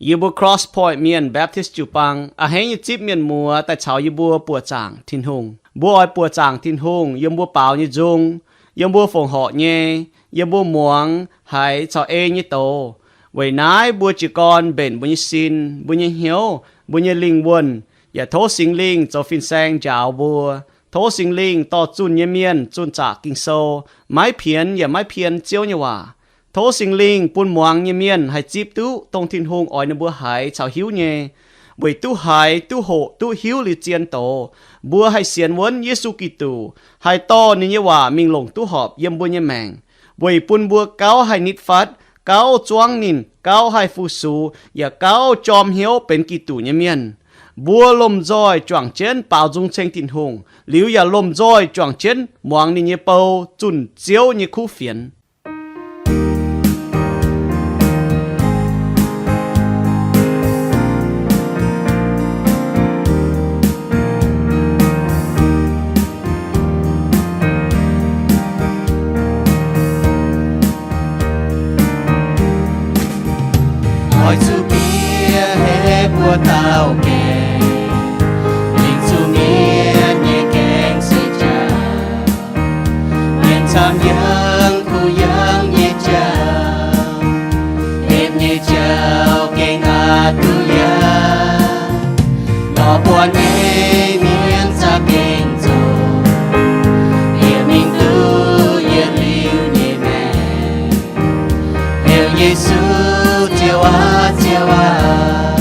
Yie mbuo Cross Point Mienh Baptist jiu-baang a'hneiv nyei zipv mienh muoz daaih caux yie mbuo buoqc zaangc Tin-Hungh. Mbuo oix buoqc zaangc Tin-Hungh yiem mbuo baaux nyei nzung, yiem mbuo fongc horc nyei, yiem mbuo muangx haiz caux ei nyei doz. Weic naaiv mbuo jiez gorn mbenc mbuo nyei sin, mbuo nyei hnyouv, mbuo nyei lingh wuonh, yaac tov Singx Lingh zoux fin-saeng njaaux mbuo. Tov Singx Lingh dorh zunh nyei mienh zunh zaqc Ging-Sou, maiv pienx yaac maiv pien Ziouv nyei waac. Tov Singx Lingh bun muangx nyei mienh haih zipv duqv dongh Tin-Hungh oix ninh mbuo haiz caux hiuv nyei. Weic duqv haiz, duqv hoqc, duqv hiuv liuz zien doz, mbuo haih sienx wuonv Yesu Giduc, haih dorh ninh nyei waac mingh longc duqv horpc yiem mbuo nyei maengc, weic bun mbuo gauh haih nitv fatv, gauh zuangv ninh, gauh haih fu-sux, yaac gauh jorm hnyouv benx Giduc nyei mienh. Mbuo lomh nzoih juangc jienv baaux nzung ceng Tin-Hungh, liuz yaac lomh nzoih juangc jienv muangx ninh nyei bou zunh Ziouv nyei kuv fienx. Oix zuqc bieqc heh buo dauh gaengh, mingh zuqc mienh nyei gaengh seix jauv, mienh camv yangh kuh yangh nyei jauv, hepv nyei jauv gengh aqc duqv yaac lorz buatc nyei mienh za'gengh zoqc, yie mingh duqv yietc liuz nyei maengc. Heuc Yesu, Ziouv aac, Ziouv aac,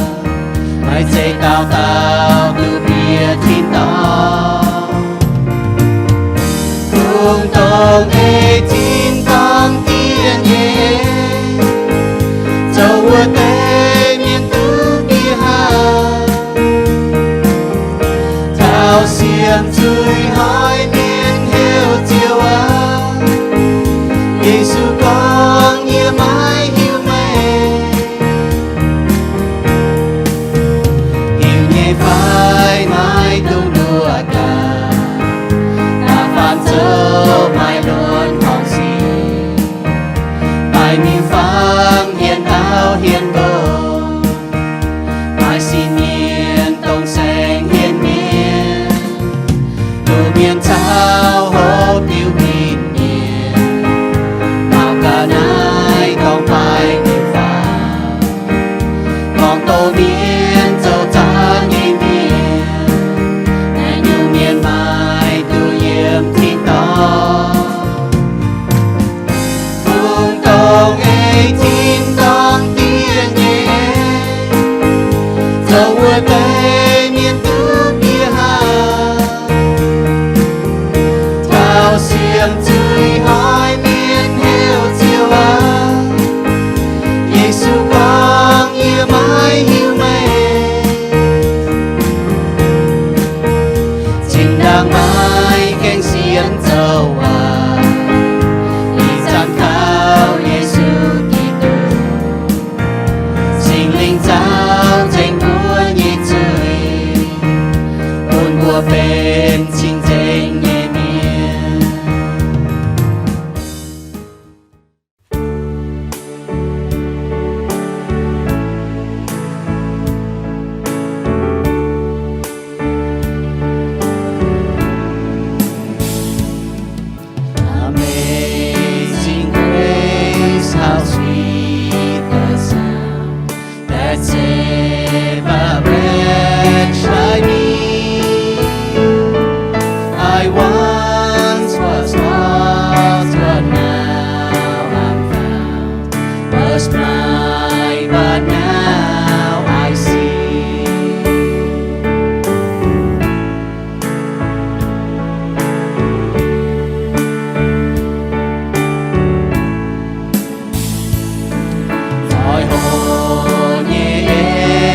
meih zeiz dauh dauh duqv bieqc tin-dorngh. Kungx dongh ei tin-dorngh diev nyei, zoux wuov deix mienh duqv bieqc haic. Taux sienx zuiz hnoi mienh heuc Ziouv aac, Yesu gorngv, yie maiv hiuv meih. Hiuv nyei fai maiv dungx luoqc gaax, da'faanh zoux maaih luonx horngc sic, daaih mingh fangx hien taux hien nqox, maaih sin mienh dongh saeng hien mienh, luoqc mienh caux hopv diuh win-mienh, maux gaax naaiv dorngx fai diuh faaux, gorngv doz mienh zoux zaangc nyei mienh, naaiv nyungc mienh maaih duqv yiem tin-dorngh. Kungx dongh ei tin-dorngh diev nyei, zoux wuov deix mienh duqv bieqc haic. Taux sienx zuiz hnoi mienh heuc Ziouv aac, Yesu gorngv, yie maiv hiuv meih. Zinh ndaangc maaih gaengh sienx zoux waac, ih zanc kaux Yesu Giduc, Singx Lingh zaux nzengc mbuo nyei zuiz, bun mbuo benx cing-nzengc nyei mienh. Amazing grace, how sweet the sound that saved a wretch like me. I once was lost, but now I'm found. Was blind, but now I see. Zoih hoc nyei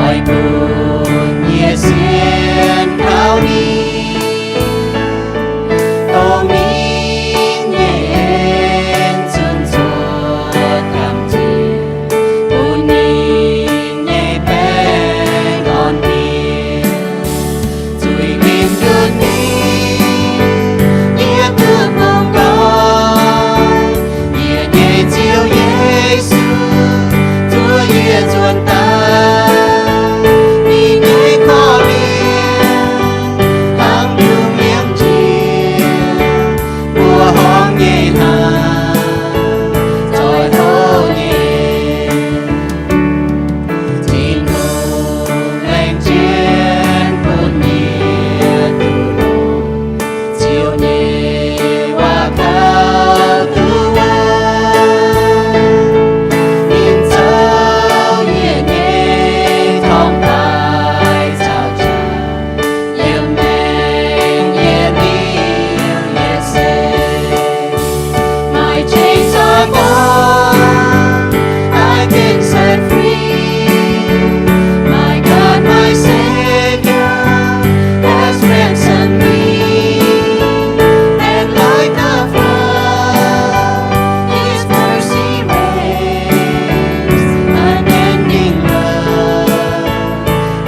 Oix bun yie sienx kaux ninh, dongh ninh nyei en zunc cuotv gamh nziex, bun ninh nyei baengh orn-mienh. Zuiz-mienh nduov ninh, yie duqv bungx nqoi. Yie nyei Ziouv Yesu, zuov yie nzuonx daaih. Ninh nyei korv-lienh hnangv ndiungx liemh njiec, mbuoqc horngh nyei hnaangx, zoih hlo nyei. Tin-Hungh laengz jienv bun yie duqv longx, Ziouv nyei waac kaux duqv wuov. Ninh zoux yie nyei torngv daaih caux jaax, yiem maengc yietc liuz yietc seix. My chains are gone, I've been set free. My God, my Savior, has ransomed me. And like the flood, His mercy reigns. Unending love,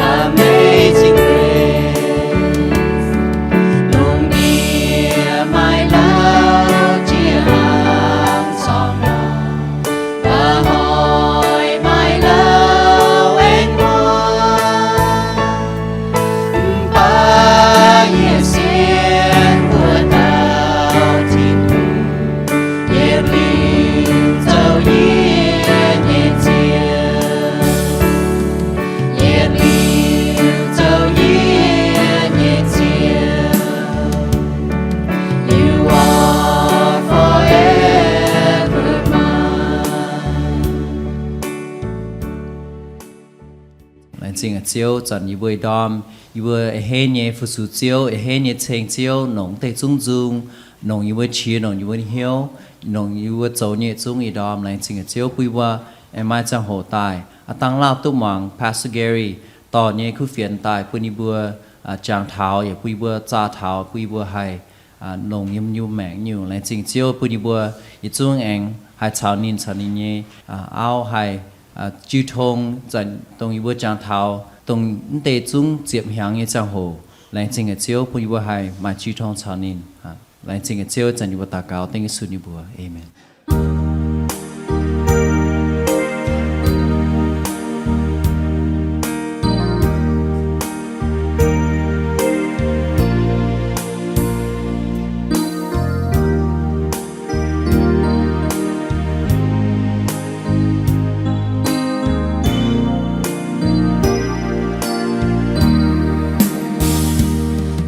amazing grace. Lungh ndiev maaih lauh jiex hnangv corng lorngh, mba'hnoi maaih lauh aengx muangx. Mv baac yie sienx wuov dauh Tin-Hungh, yietc liuz zoux yie nyei Ziouv, yietc liuz zoux yie nyei Ziouv. You are forever mine. Laengz zingh a'Ziouv, zanc yie mbuo ih ndorm, yie mbuo a'hneiv nyei fu-sux Ziouv, a'hneiv nyei ceng Ziouv, nongc deix zungv nzung, nongc yie mbuo qiex, nongc yie mbuo hnyouv, nongc yie mbuo zoux nyei zungv ih ndorm. Laengz zingh a'Ziouv bun yie mbuo aengx maaih ziangh hoc daaih a'dangh lauh duqv muangx Pastor Gary dorh nyei kuv fienx daaih bun yie mbuo jangx taux, yaac bun yie mbuo zaah taux, bun yie mbuo haih nongc yiem yie mbuo maengc nyungc. Laengz zingh Ziouv bun yie mbuo yietc zungv aengx haih caux ninh, caux ninh nyei auv haih jiu tong, dongh yie mbuo jangx taux dongh mv deix zungv ziepc hnyangx nyei ziangh hoc. Laengz zingh a'Ziouv bun yie mbuo haih maaih jiu tong caux ninh. Laengz zingh a'Ziouv, zanc yie mbuo daux gaux dengv Yesu nyei mbuox. Aamen.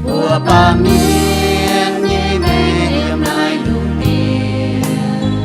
Mbuo baamh mienh nyei maengc yiem naaiv lungh ndiev,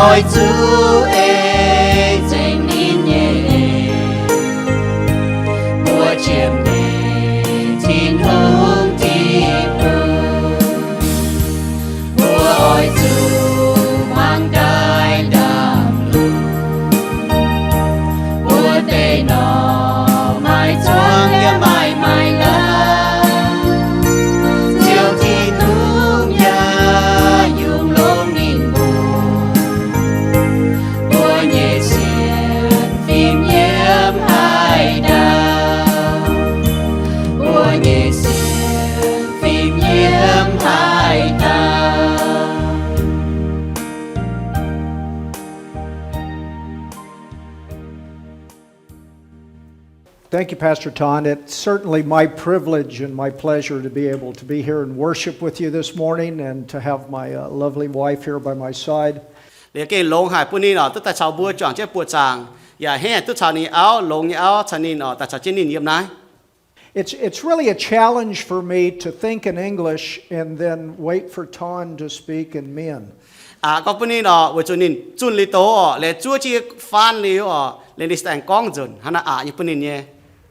Oix zuqc ei zengc ninh nyei leiz, mbuo ziepc nyeic Tin-Hungh deic-bung. Mbuo oix zuqc hmuangv daaih ndaamv-lunx, mbuo deic norm maaih zuangx yaac maaih maaih laanh. Ziouv Tin-Hungh yaac yungz longx ninh mbuo. Mbuo nyei sienx fim yiem haaix dauh, mbuo nyei sienx fim yiem haaix dauh. Thank you, Pastor Ton. It's certainly my privilege and my pleasure to be able to be here and worship with you this morning and to have my uh, lovely wife here by my side. Liuz gengh longx haic bun ninh oc, duqv daaih caux mbuo juangc jienv buoqc zaangc, yaac henv duqv caux ninh auv, longx nyei auv, caux ninh oc, daaih caux jienv ninh yiem naaiv. It's, it's really a challenge for me to think in English and then wait for Ton to speak in Mien. Aqc gorngv bun ninh oc, weic zuqc ninh zunh liuz doz oc, liuz zuov jienv faan liuz oc, liuz ninh se aengx gorngv nzunc, hnangv naaiv aqc nyei bun ninh nyei.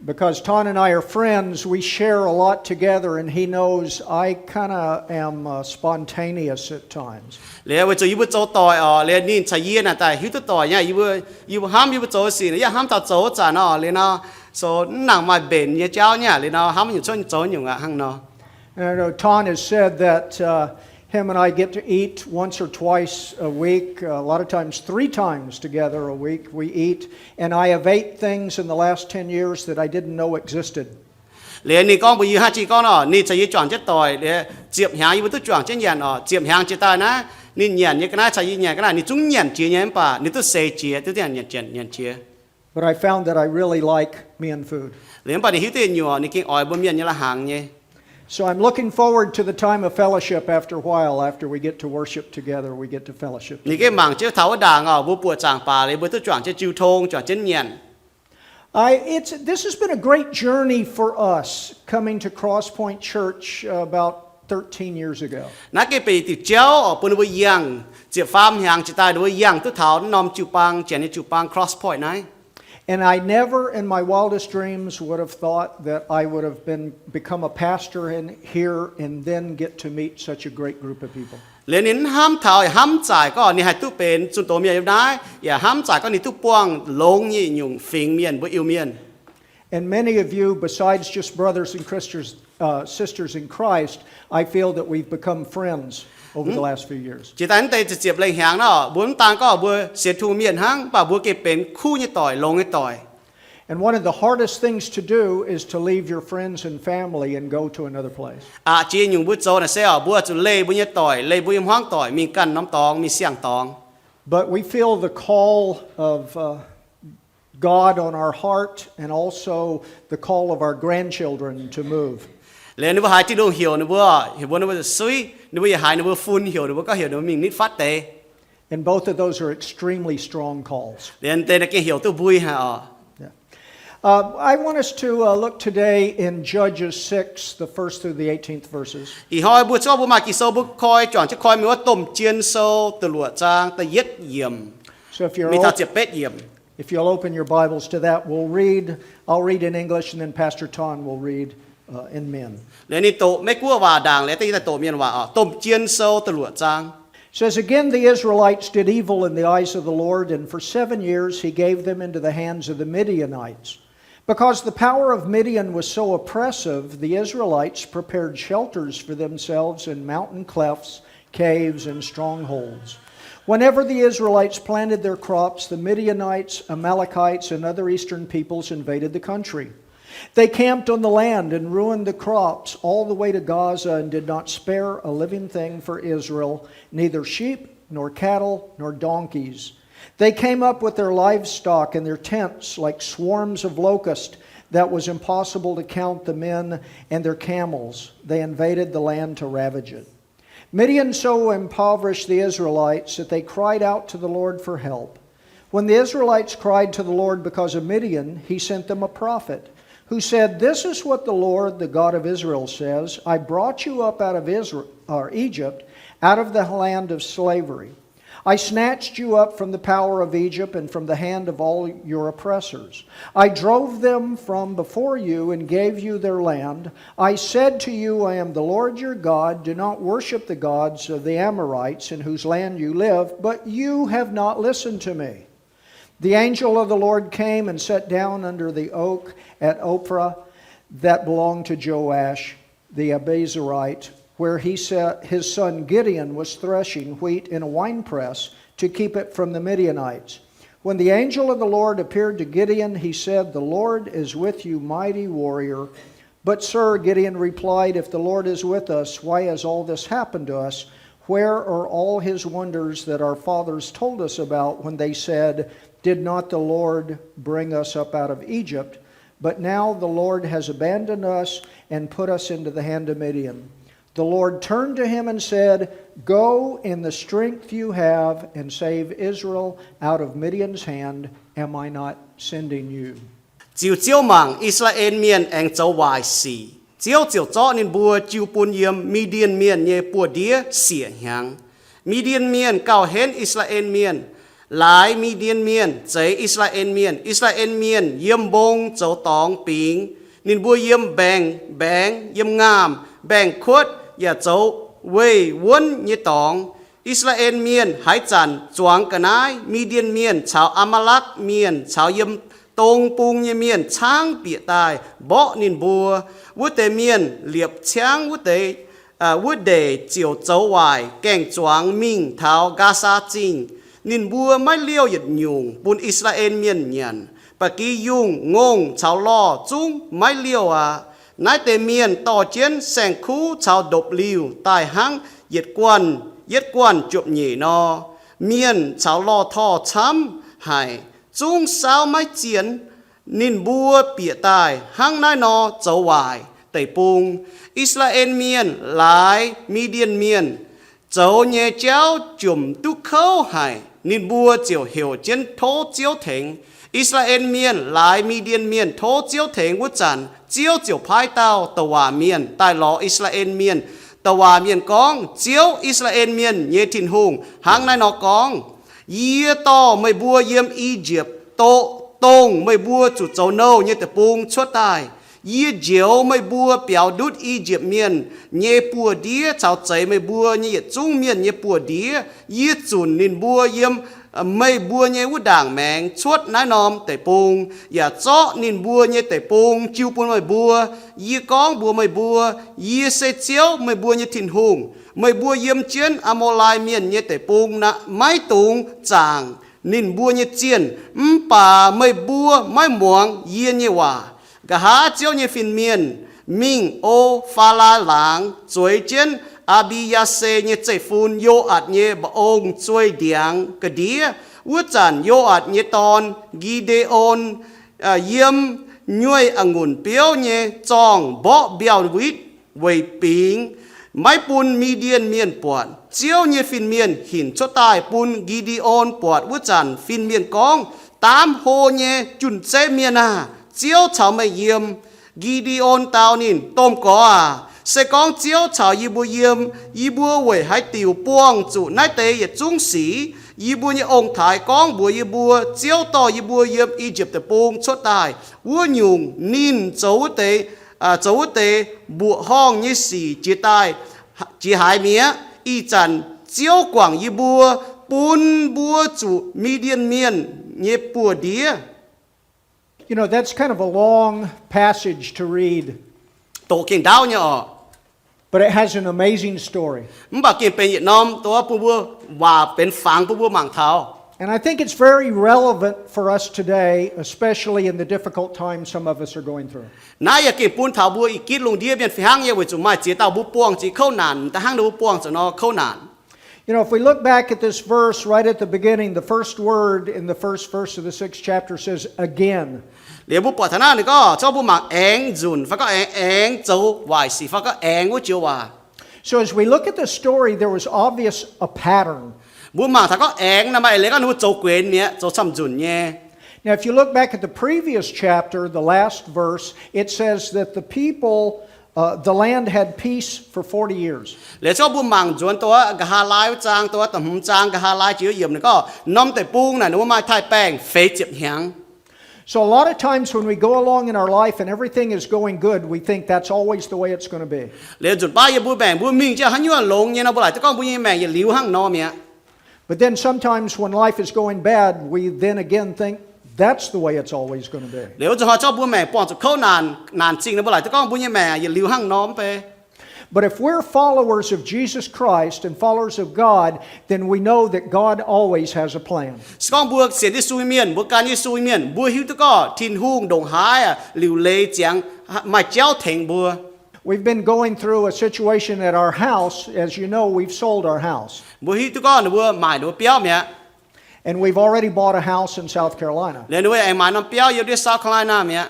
Because Ton and I are friends, we share a lot together, and he knows I kind of am uh, spontaneous at times. Liuz weic zuqc yie mbuo zoux doic oc, liuz ninh caux yie naaic daaih hiuv duqv doic nyei, yie mbuo, yie mbuo hnamv yie mbuo zoux sic, yie hnamv taux zoux zanc nor, liuz nor, so mv nangc maaih mbenc nyei jauv nyei, liuz nor hnamv nyungc cuotv zoux nyungc aqv hnangv nor. And I know Ton has said that uh, him and I get to eat once or twice a week, uh, a lot of times three times together a week we eat. And I have ate things in the last ten years that I didn't know existed. Liuz ninh gorngv mbuox yie hnangv naaiv gorngv nor, ninh caux yie juangc jienv doic, liuz ziepc hnyangx yie mbuo duqv juangc jienv nyanc oc. Ziepc hnyangx jiex daaih naaiv, ninh nyanc nyei ga'naaiv caux yie nyanc ga'naaiv, ninh zungv nyanc jiex nyei mv baac ninh duqv seix jiex, duqv nyanc, nyanc jiex. But I found that I really like Mien food. Liuz mv baac ninh hiuv duqv nyuoqc ninh gengh oix mbuo Mienh nyei la'hnaangx nyei. So I'm looking forward to the time of fellowship after a while, after we get to worship together, we get to fellowship together. Ninh gengh mangc jienv taux wuov ndaangc oc, mbuo buoqc zaangc baac liuz mbuo duqv juangc jienv jiu tong, juangc jienv nyanc. I, it's, this has been a great journey for us coming to Cross Point Church about thirteen years ago. Naaiv gengh benx diuc jauv oc bun ninh mbuo yangh ziepc faam hnyangx jiex daaih ninh mbuo yangh duqv taux norm jiu-baang, janx nyei jiu-baang Cross Point naaiv. And I never in my wildest dreams would have thought that I would have been, become a pastor in here and then get to meet such a great group of people. Liuz ninh mv hnamv taux yaac hnamv mv zaic gorngv ninh haih duqv benx zunh doz mienh yiem naaiv, yaac hnamv mv zaic gorngv ninh duqv buangh longx nyei nyungc fingx mienh, mbuo Iu-Mienh. And many of you, besides just brothers and Christians, uh, sisters in Christ, I feel that we've become friends over the last few years. Jiex daaih naaiv deix ziepc lengh hnyangx nor, mbuo mv daan gorngv mbuo sienx Tin-Hungh mienh hnangv, mv baac mbuo gengh benx kuv nyei doic, longx nyei doic. And one of the hardest things to do is to leave your friends and family and go to another place. Aqc jiex nyungc mbuo zoux naaic se oc, mbuo zuqc leih mbuo nyei doic, leih mbuo nyei hmuangv doic mingh ganh norm dorngx, mingh siang-dorngx. But we feel the call of uh, God on our heart and also the call of our grandchildren to move. Liuz ninh mbuo haiz Tin-Hungh heuc ninh mbuo, heuc mbuo, ninh mbuo suiv, ninh mbuo yaac haiz ninh mbuo fun heuc ninh mbuo, gorngv heuc ninh mbuo mingh nitv fatv deix. And both of those are extremely strong calls. Liuz deix naaiv gengh heuc duqv mbui haic oc. Yeah. Uh, I want us to uh, look today in Judges six, the first through the eighteenth verses. Ih hnoi mbuo zungv mbuo maaih Ging-Sou, mbuo koi juangc jienv koi mingh wuov Domh Jien Sou da'luoqc zaang da'yietv yiemc mingh taux ziepc betv yiemc. If you'll open your Bibles to that, we'll read, I'll read in English, and then Pastor Ton will read uh, in Mien. Liuz ninh doqc Meiv-Guoqv waac ndaangc, liuz da'yietv daaih doqc Mienh waac oc. Domh Jien Sou da'luoqc zaang. Says, "Again, the Israelites did evil in the eyes of the Lord, and for seven years he gave them into the hands of the Midianites. Because the power of Midian was so oppressive, the Israelites prepared shelters for themselves in mountain clefts, caves, and strongholds. Whenever the Israelites planted their crops, the Midianites, Amalekites, and other eastern peoples invaded the country. They camped on the land and ruined the crops all the way to Gaza and did not spare a living thing for Israel, neither sheep nor cattle nor donkeys. They came up with their livestock and their tents like swarms of locusts that was impossible to count the men and their camels. They invaded the land to ravage it." Midian so impoverished the Israelites that they cried out to the Lord for help. When the Israelites cried to the Lord because of Midian, he sent them a prophet who said, "This is what the Lord, the God of Israel, says: I brought you up out of Israel, or Egypt, out of the land of slavery. I snatched you up from the power of Egypt and from the hand of all your oppressors. I drove them from before you and gave you their land. I said to you, I am the Lord your God. Do not worship the gods of the Amorites in whose land you live, but you have not listened to me. The angel of the Lord came and sat down under the oak at Ophrah that belonged to Joash the Abiezrite, where he sa-, his son Gideon was threshing wheat in a winepress to keep it from the Midianites. When the angel of the Lord appeared to Gideon, he said, The Lord is with you, mighty warrior. But, sir, Gideon replied, if the Lord is with us, why has all this happened to us? Where are all his wonders that our fathers told us about when they said, did not the Lord bring us up out of Egypt? But now the Lord has abandoned us and put us into the hand of Midian. The Lord turned to him and said, Go in the strength you have and save Israel out of Midian's hand. Am I not sending you? Ziux Ziouv mangc, I^saa^laa^en Mienh aengx zoux waaic sic. Ziouv ziouc zorqv ninh mbuo jiu bun yiem Mi^ndien Mienh nyei buoz-ndiev siec hnyangx. Mi^ndien Mienh gauh henv I^saa^laa^en Mienh, laaix Mi^ndien Mienh zeix I^saa^laa^en Mienh. I^saa^laa^en Mienh yiem mbong zoux dorngx bingx. Ninh mbuo yiem mbaengx-mbaengx, yiem ngaamv, mbaengx-kuotv, yaac zoux weih wuonv nyei dorngx. I^saa^laa^en Mienh haaix zanc zuangx ga'naaiv, Mi^ndien Mienh caux Aa^maa^lakv Mienh caux yiem dong bung nyei mienh caangv bieqc daaih mborqv ninh mbuo. Wuov deix mienh liepc ciangv wuov deix, wuov ndeic ziouc zoux waaic gaengh zuangx mingh taux Nqaasaa Zingh. Ninh mbuo maiv liouh yietc nyungc bun I^saa^laa^en Mienh nyanc. Ba'gi yungh, ngongh caux lorh zungv maiv liouh aqv. Naaiv deix mienh dorh jienv saeng-kuv caux ndopv-liuh daaih hnangv yietc guanh, yietv guanh jopv-nyeic nor. Mienh caux lorh torh camv haic, zungv saauv maiv zienh. Ninh mbuo bieqc daaih hnangv naaiv nor zoux waaic deic-bung. I^saa^laa^en Mienh laaix Mi^ndien Mienh zoux nyei jauv jomc duqv kouv haic. Ninh mbuo ziouc heuc jienv tov Ziouv tengx. I^saa^laa^en Mienh laaix Mi^ndien Mienh tov Ziouv tengx wuov zanc, Ziouv ziouc paaiv dauh douc waac mienh daaih lorz I^saa^laa^en Mienh. Douc waac mienh gorngv, Ziouv, I^saa^laa^en Mienh nyei Tin-Hungh, hnangv naaiv nor gorngv, Yie dorh meih mbuo yiem I^yipv Doqc, dongh meih mbuo zuqc zoux nouh nyei deic-bung cuotv daaih. Yie njoux meih mbuo biaux ndutv I^yipv Mienh nyei buoz-ndiev caux zeix meih mbuo nyei yietc zungv mienh nyei buoz-ndiev. Yie zunc ninh mbuo yiem meih mbuo nyei wuov ndaangc maengx cuotv naaiv norm deic-bung, yaac zorqv ninh mbuo nyei deic-bung jiu bun meih mbuo. Yie gorngv mbuox meih mbuo, Yie se Ziouv, meih mbuo nyei Tin-Hungh. Meih mbuo yiem jienv Aa^maa^lai Mienh nyei deic-bung maiv dungx zaangc ninh mbuo nyei zienh, mv baac meih mbuo maiv muangx yie nyei waac. Nqa'haav Ziouv nyei fin-mienh mingh O^faa^laa Laangz zueiz jienv Aa^mbi^yaa^se nyei zeiv-fun, Yo^aatc nyei mba'ong, zueih ndiangx ga'ndiev. Wuov zanc Yo^aatc nyei dorn, Gi^nde^on, yiem nyueih a'ngunc biouv nyei zorngh mborqv mbiauh witv weic bingx, maiv bun Mi^ndien Mienh buatc. Ziouv nyei fin-mienh hinc cuotv daaih bun Gi^nde^on buatc wuov zanc, fin-mienh gorngv, Daamv hlo nyei jun-zeiv mienh aah! Ziouv caux meih yiem. Gi^nde^on dau ninh, Domh Gorx aac, se gorngv Ziouv caux yie mbuo yiem, yie mbuo weic haaix diuc buangh zuqc naaiv deix yietc zungv sic? Yie mbuo nyei ong-taaix gorngv mbuox yie mbuo, Ziouv dorh yie mbuo yiem I^yipv Deic-Bung cuotv daaih. Wuov nyungc ninh zoux wuov deix, zoux wuov deix mbuoqc horngh nyei sic jiex daaih, jiex haaix mi'aqv? Ih zanc Ziouv guangc yie mbuo, bun mbuo zuqc Mi^ndien Mienh nyei buoz-ndiev. You know, that's kind of a long passage to read, Doqc gengh ndaauv nyei orqc. But it has an amazing story. Mv baac gengh benx yietc norm dongh bun mbuo waac benx fangx bun mbuo mangc taux. And I think it's very relevant for us today, especially in the difficult times some of us are going through. Naaiv yaac gengh bun taux mbuo ih gitv lungh ndiev mienh fih hnangv nyei, weic zuqc maaih ziex dauh mbuo buangh ziex kouv naanc, da'hnangv ninh mbuo buangh zuqc nor kouv naanc. You know, if we look back at this verse right at the beginning, the first word in the first verse of the sixth chapter says, again. Liuz mbuo buatc taux naaiv ninh gorngv, corc mbuo mangc aengx nzunc, fai gorngv aengx, aengx zoux waaic sic, fai gorngv aengx wuov joux waac. So as we look at the story, there was obvious a pattern. Mbuo mangc taux gorngv aengx naaic, maaih eix leiz gorngv ninh mbuo zoux guenx mi'aqv, zoux camv-nzunc nyei. Now, if you look back at the previous chapter, the last verse, it says that the people Uh, the land had peace for forty years. Liuz se gorngv mbuo mangc nzuonx dongh nqa'haav laai wuov zaang, dongh da'hmz zaang nqa'haav laai jiex yiemc ninh gorngv, norm deic-bung naaic ninh mbuo maaih taaih-baengh feix ziepc hnyangx. So a lot of times when we go along in our life and everything is going good, we think that's always the way it's going to be. Liuz nzunc baav yiem mbuo maengc mbuo mingh jiex haaix nyungc longx nyei nor, mbuo laaic duqv gorngv mbuo nyei maengc yietc liuz hnangv nor mi'aqv. But then sometimes when life is going bad, we then again think that's the way it's always going to be. Liuz wuov zanc hnoi zorqv mbuo maengc buangh zuqc kouv naanc, naanc zingh nor, mbuo laaic duqv gorngv mbuo nyei maengc yietc liuz hnangv nor mv bei. But if we're followers of Jesus Christ and followers of God, then we know that God always has a plan. Se gorngv mbuo sienx Yesu nyei mienh, mbuo gan Yesu nyei mienh, mbuo hiuv duqv gorngv Tin-Hungh ndongc haaix liuc leiz ziangx maaih jauv tengx mbuo. We've been going through a situation at our house. As you know, we've sold our house. Mbuo hiuv duqv gorngv ninh mbuo maaic ninh mbuo biauv mi'aqv. And we've already bought a house in South Carolina. Liuz ninh mbuo aengx maaiz norm biauv yiem ndiev South Carolina mi'aqv.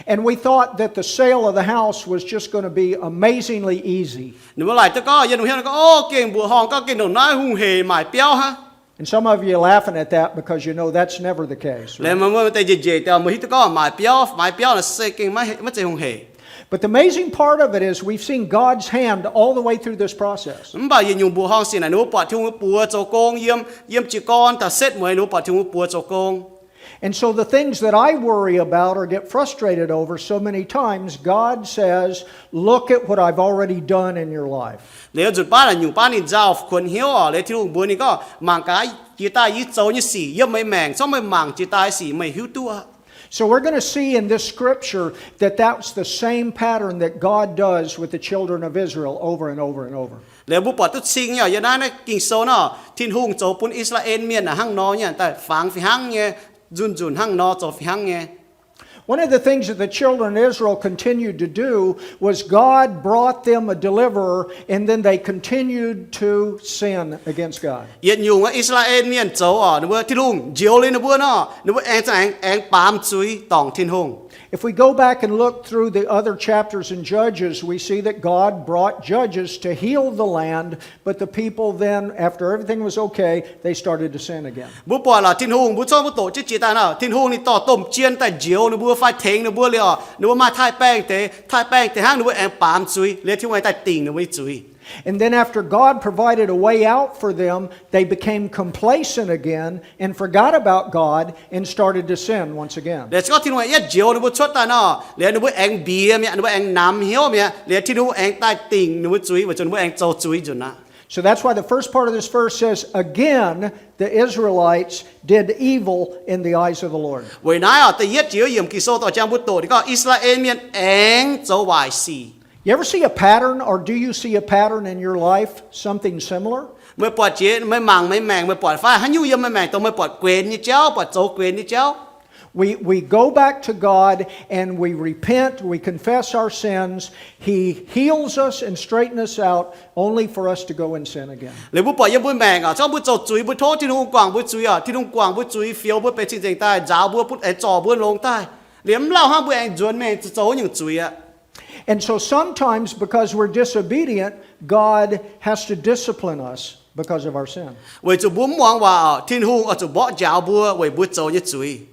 And we thought that the sale of the house was just going to be amazingly easy. Ninh mbuo laaic duqv gorngv, yiem ninh mbuo hnyouv gorngv, o, gengh mbuoqc horngh gorngv gengh ndongc naaiv hungh heic maaic biauv hnangv. And some of you are laughing at that because you know that's never the case, right? Liuz meih mbuo deix njiec njiec daaih, meih hiuv duqv gorngv maaic biauv, maaiz biauv naaic se gengh maiv zeiz hungh heic. But the amazing part of it is we've seen God's hand all the way through this process. Mv baac yietc nyungc mbuoqc horngh sic naaic, ninh mbuo buatc Tin-Hungh nyei buoz zoux gong yiem, yiem jiez gorn taux setv mueiz ninh mbuo buatc Tin-Hungh nyei buoz zoux gong. And so the things that I worry about or get frustrated over so many times, God says, look at what I've already done in your life. Liuz nzunc baav naaic nyungc baav ninh nzauh kuonx hnyouv oc, liuz Tin-Hungh mbuox ninh gorngv, mangc gaax jiex daaih yie zoux nyei sic yiem meih maengc, zorqv meih mangc jiex daaih sic meih hiuv duqv. So we're going to see in this scripture that that's the same pattern that God does with the children of Israel over and over and over. Liuz mbuo buatc duqv cing nyei oc, yiem naaiv naaiv Ging-Sou nor, Tin-Hungh zoux bun I^saa^laa^en Mienh naaic hnangv nor nyei daaih fangx fih hnangv nyei, nzunc nzunc hnangv nor zoux fih hnangv nyei. One of the things that the children of Israel continued to do was God brought them a deliverer, and then they continued to sin against God. Yietc nyungc I^saa^laa^en Mienh zoux oc, ninh mbuo Tin-Hungh njoux liuz ninh mbuo nor, ninh mbuo aengx za'gengh aengx baamz zuiz dorngc Tin-Hungh. If we go back and look through the other chapters in Judges, we see that God brought judges to heal the land, but the people then, after everything was okay, they started to sin again. Mbuo buatc lorqc Tin-Hungh, mbuo zorqv mbuo doqc jienv jiex daaih nor, Tin-Hungh ninh dorh domh jien daaih njoux ninh mbuo fai tengx ninh mbuo liuz oc, ninh mbuo maaih taaih-baengh deix, taaih-baengh deix hnangv, ninh mbuo aengx baamz zuiz, liuz Tin-Hungh aengx daaih dingc ninh mbuo nyei zuiz. And then after God provided a way out for them, they became complacent again and forgot about God and started to sin once again. Liuz se gorngv Tin-Hungh yietv njoux ninh mbuo cuotv daaih nor, liuz ninh mbuo aengx mbiex mi'aqv, ninh mbuo aengx namx hnyouv mi'aqv, liuz Tin-Hungh aengx daaih dingc ninh mbuo zuiz, weic zuqc ninh mbuo aengx zoux zuiz nzunc aqv. So that's why the first part of this verse says, again, the Israelites did evil in the eyes of the Lord. Weic naaiv oc, da'yietv jiex yiemc Ging-Sou dorh jangx mbuo doqc ninh gorngv I^saa^laa^en Mienh aengx zoux waaic sic. You ever see a pattern, or do you see a pattern in your life, something similar? Meih buatc jiex, meih mangc meih maengc, meih buatc fai haaix nyungc yiem meih maengc dongh meih buatc guenx nyei jauv, buatc zoux guenx nyei jauv? We, we go back to God and we repent, we confess our sins. He heals us and straightens us out, only for us to go and sin again. Liuz mbuo buatc yiem mbuo maengc oc, zorqv mbuo zoux zuiz, mbuo tov Tin-Hungh guangc mbuo zuiz oc, Tin-Hungh guangc mbuo zuiz, fioux mbuo benx cing-nzengc daaih, nzaaux mbuo, butv aengx zorc mbuo longx daaih. Liuz mv lauh hnangv mbuo aengx nzuonx mengh zoux nyungc zuiz aqv. And so sometimes, because we're disobedient, God has to discipline us because of our sin. Weic zuqc mbuo mv muangx waac oc, Tin-Hungh oix zuqc mborqv njaaux mbuo weic mbuo zoux nyei zuiz.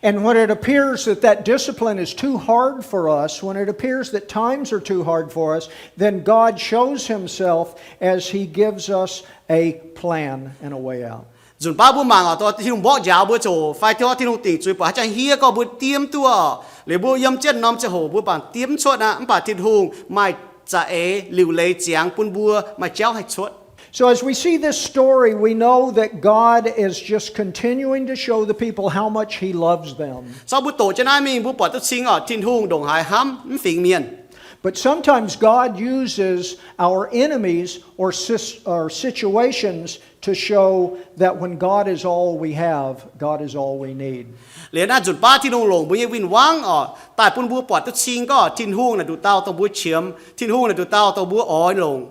And when it appears that that discipline is too hard for us, when it appears that times are too hard for us, then God shows himself as he gives us a plan and a way out. Nzunc baav mbuo mangc oc, dongh Tin-Hungh mborqv njaaux mbuo ziangh hoc fai dongh Tin-Hungh dingc zuiz buatc haaix jangx hniev gorngv mbuo diev mv duqv oc. Liuz mbuo yiem jienv norm ziangh hoc mbuo bangc diev mv cuotv aqv, mv baac Tin-Hungh maaih za'eix liuc leiz ziangx bun mbuo maaih jauv haih cuotv. So as we see this story, we know that God is just continuing to show the people how much he loves them. Zorqv mbuo doqc jienv naaiv mingh, mbuo buatc duqv cing oc, Tin-Hungh ndongc haaix hnamv mv fingx mienh. But sometimes God uses our enemies or sis-, or situations to show that when God is all we have, God is all we need. Liuz naaiv nzunc baav Tin-Hungh longc mbuo nyei win-wangv oc, daaih bun mbuo buatc duqv cing gorngv Tin-Hungh naaic nduqc dauh dongh mbuo qiemx, Tin-Hungh naaic nduqc dauh dongh mbuo oix longc.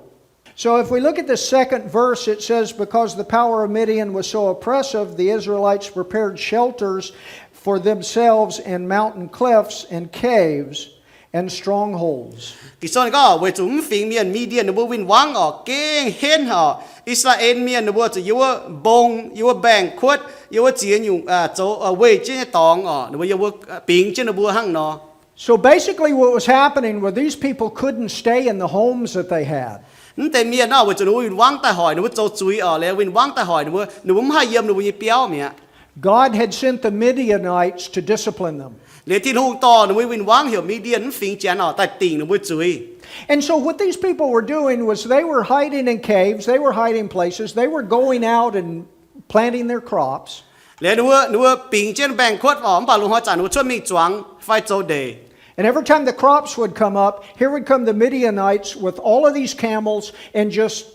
So if we look at the second verse, it says, because the power of Midian was so oppressive, the Israelites prepared shelters for themselves in mountain clefts and caves and strongholds. Ging-Sou ninh gorngv, weic zuqc mv fingx mienh Mi^ndien ninh mbuo win-wangv oc, gengh henv oc, I^saa^laa^en Mienh ninh mbuo zuqc yiem wuov mbong, yiem wuov mbaengx-kuotv, yiem wuov ziex nyungc zoux weih jienv nyei dorngx oc, ninh mbuo yiem wuov bingx jienv ninh mbuo hnangv nor. So basically, what was happening were these people couldn't stay in the homes that they had. Mv deix mienh nor, weic zuqc ninh mbuo win-wangv daaih hoic ninh mbuo zoux zuiz oc, liuz win-wangv daaih hoic ninh mbuo, ninh mbuo mv haih yiem ninh mbuo nyei biauv mi'aqv. God had sent the Midianites to discipline them. Liuz Tin-Hungh dorh ninh mbuo win-wangv heuc Mi^ndien mv fingx Janx oc daaih dingc ninh mbuo zuiz. And so what these people were doing was they were hiding in caves, they were hiding places, they were going out and planting their crops. Liuz ninh mbuo, ninh mbuo bingx jienv mbaengx-kuotv oc, mv baac lungh hnoi zanc ninh mbuo cuotv mingh zuangx fai zoux ndeic. And every time the crops would come up, here would come the Midianites with all of these camels and just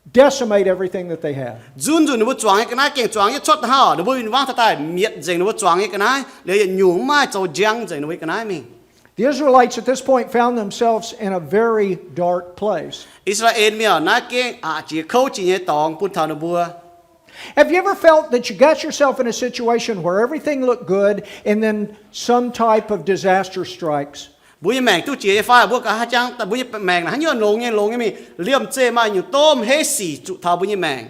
decimate everything that they had. Nzunc nzunc ninh mbuo zuangx nyei ga'naaiv, gengh zuangx jienv cuotv hnangv oc, ninh mbuo win-wangv taux daaih mietc nzengc ninh mbuo zuangx nyei ga'naaiv, liuz yietc nyungc mv maaih zoux njang nzengc ninh mbuo nyei ga'naaiv mingh. The Israelites at this point found themselves in a very dark place. I^saa^laa^en Mienh naaiv gengh aqc jiex kouv jiex nyei dorngx bun taux ninh mbuo. Have you ever felt that you got yourself in a situation where everything looked good and then some type of disaster strikes? Mbuo nyei maengc duqv jiex nyei fai? Mbuo ga'haav jangx mbuo nyei maengc naaic haaix nyungc longx nyei, longx nyei mingh, liemh zeih maaih nyungc domh heiv sic zuqc taux mbuo nyei maengc.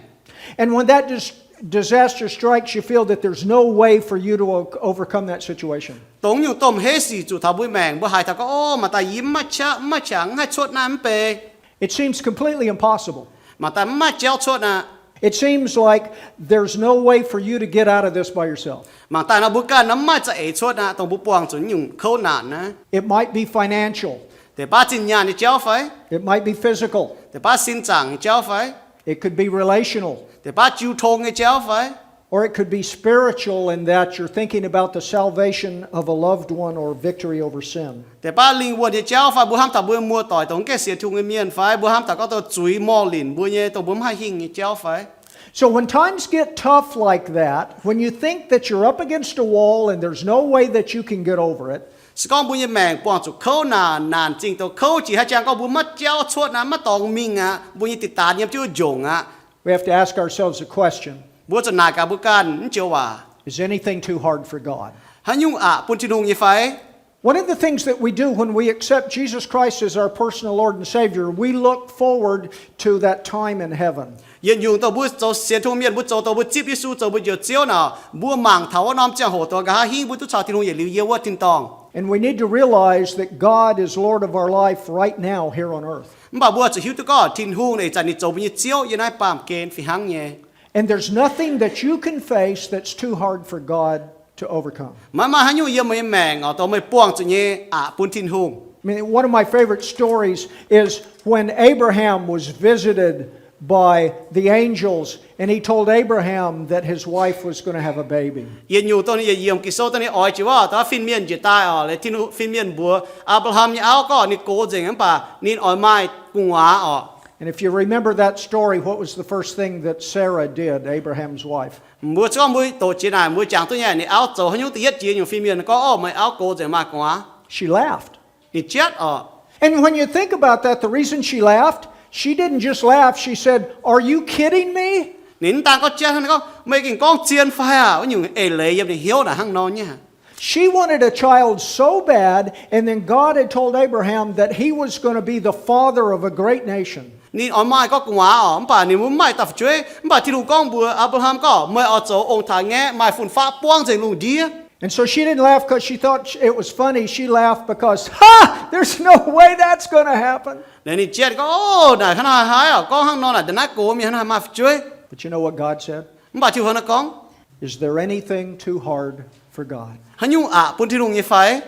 And when that dis- disaster strikes, you feel that there's no way for you to o- overcome that situation. Dongh nyungc domh heiv sic zuqc taux mbuo nyei maengc, mbuo haiz taux gorngv, o, maaih daaih yie mv maaih qaqv, mv maaih qangx, mv haih cuotv naaiv mv bei. It seems completely impossible. Maaih daaih mv maaih jauv cuotv aqv. It seems like there's no way for you to get out of this by yourself. Mangc daaih nor mbuo ganh nor mv maaih za'eix cuotv aqv, dongh mbuo buangh zuqc nyungc kouv naanc naaiv. It might be financial. Deix baav zinh nyaanh nyei jauv fai? It might be physical. Deix baav sin zaangc nyei jauv fai? It could be relational. Deix baav jiu tong nyei jauv fai? Or it could be spiritual in that you're thinking about the salvation of a loved one or victory over sin. Deix baav lingh wuonh nyei jauv fai? Mbuo hnamv taux mbuo muoz-doic dongh mv gaengh sienx Tin-Hungh nyei mienh fai? Mbuo hnamv taux gorngv dongh zuiz morh linc mbuo nyei, dongh mbuo mv haih hingh nyei jauv fai? So when times get tough like that, when you think that you're up against a wall and there's no way that you can get over it, Se gorngv mbuo nyei maengc buangh zuqc kouv naanc, naanc zingh douc kouv jiex haaix jangx gorngv mbuo maiv jauv cuotv aqv, maiv dorngx mingh aqv, mbuo nyei diqc daanx yiem jienv wuov njongc aqv, we have to ask ourselves a question. Mbuo zuqc naaic gaax mbuo ganh naaiv joux waac, Is anything too hard for God? Haaix nyungc aqc bun Tin-Hungh nyei fai? One of the things that we do when we accept Jesus Christ as our personal Lord and Savior, we look forward to that time in heaven. Yietc nyungc dongh mbuo zoux sienx Tin-Hungh mienh, mbuo zoux dongh mbuo zipv Yesu zoux mbuo njoux Ziouv naaic, mbuo mangc taux wuov norm ziangh hoc dongh nqa'haav hingv mbuo duqv caux Tin-Hungh yietc liuz yiem wuov tin-dorngh. And we need to realize that God is Lord of our life right now here on earth. Mv baac mbuo zuqc hiuv duqv gorngv Tin-Hungh eix zanc ninh zoux mbuo nyei Ziouv yiem naaiv baamh gen fih hnangv nyei. And there's nothing that you can face that's too hard for God to overcome. Maiv maaih haaix nyungc yiem meih nyei maengc oc, dongh meih buangh zuqc nyei aqc bun Tin-Hungh. I mean, one of my favorite stories is when Abraham was visited by the angels, and he told Abraham that his wife was going to have a baby. Yietc nyungc dongh ninh yietc yiemc Ging-Sou dongh ninh oix jiex wuov, da'faanh fin-mienh njiec daaih oc, liuz Tin-Hungh, fin-mienh mbuox Apc^laa^ham nyei auv gorngv ninh gox nzengc mv baac ninh oix maaih gu'nguaaz oc. And if you remember that story, what was the first thing that Sarah did, Abraham's wife? Mbuo gorngv mbuo doqc jiex naaic, mbuo jangx duqv nyei, ninh auv zoux haaix nyungc? Da'yietv jiex nyungc fin-mienh gorngv, Ov, meih auv gox nzengc maaih gu'nguaaz. She laughed. Ninh jatv oc. And when you think about that, the reason she laughed, she didn't just laugh, she said, Are you kidding me? Ninh mv daan gorngv jatv hnangv, ninh gorngv, Meih gengh gorngv zien fai aac? Wuov nyungc eix leiz yiem ninh hnyouv naaic hnangv nor nyei. She wanted a child so bad, and then God had told Abraham that he was going to be the father of a great nation. Ninh oix maaih gorngv gu'nguaaz oc, mv baac ninh mbuo mv maaih dauh fu'jueiv. Mv baac Tin-Hungh gorngv mbuox Apc^laa^ham gorngv, Meih oix zoux ong-taaix-ngaeqv, maaih fun-faqv buangv nzengc lungh ndiev. And so she didn't laugh because she thought it was funny. She laughed because, Ha! There's no way that's going to happen. Liuz ninh jatv gorngv, Ov, naaic hnangv haaix haaix oc, gorngv hnangv nor naaic nda'naaiv gox mingh hnangv haaix maaih fu'jueiv. But you know what God said? Mv baac Tin-Hungh gorngv, Is there anything too hard for God? Haaix nyungc aqc bun Tin-Hungh nyei fai?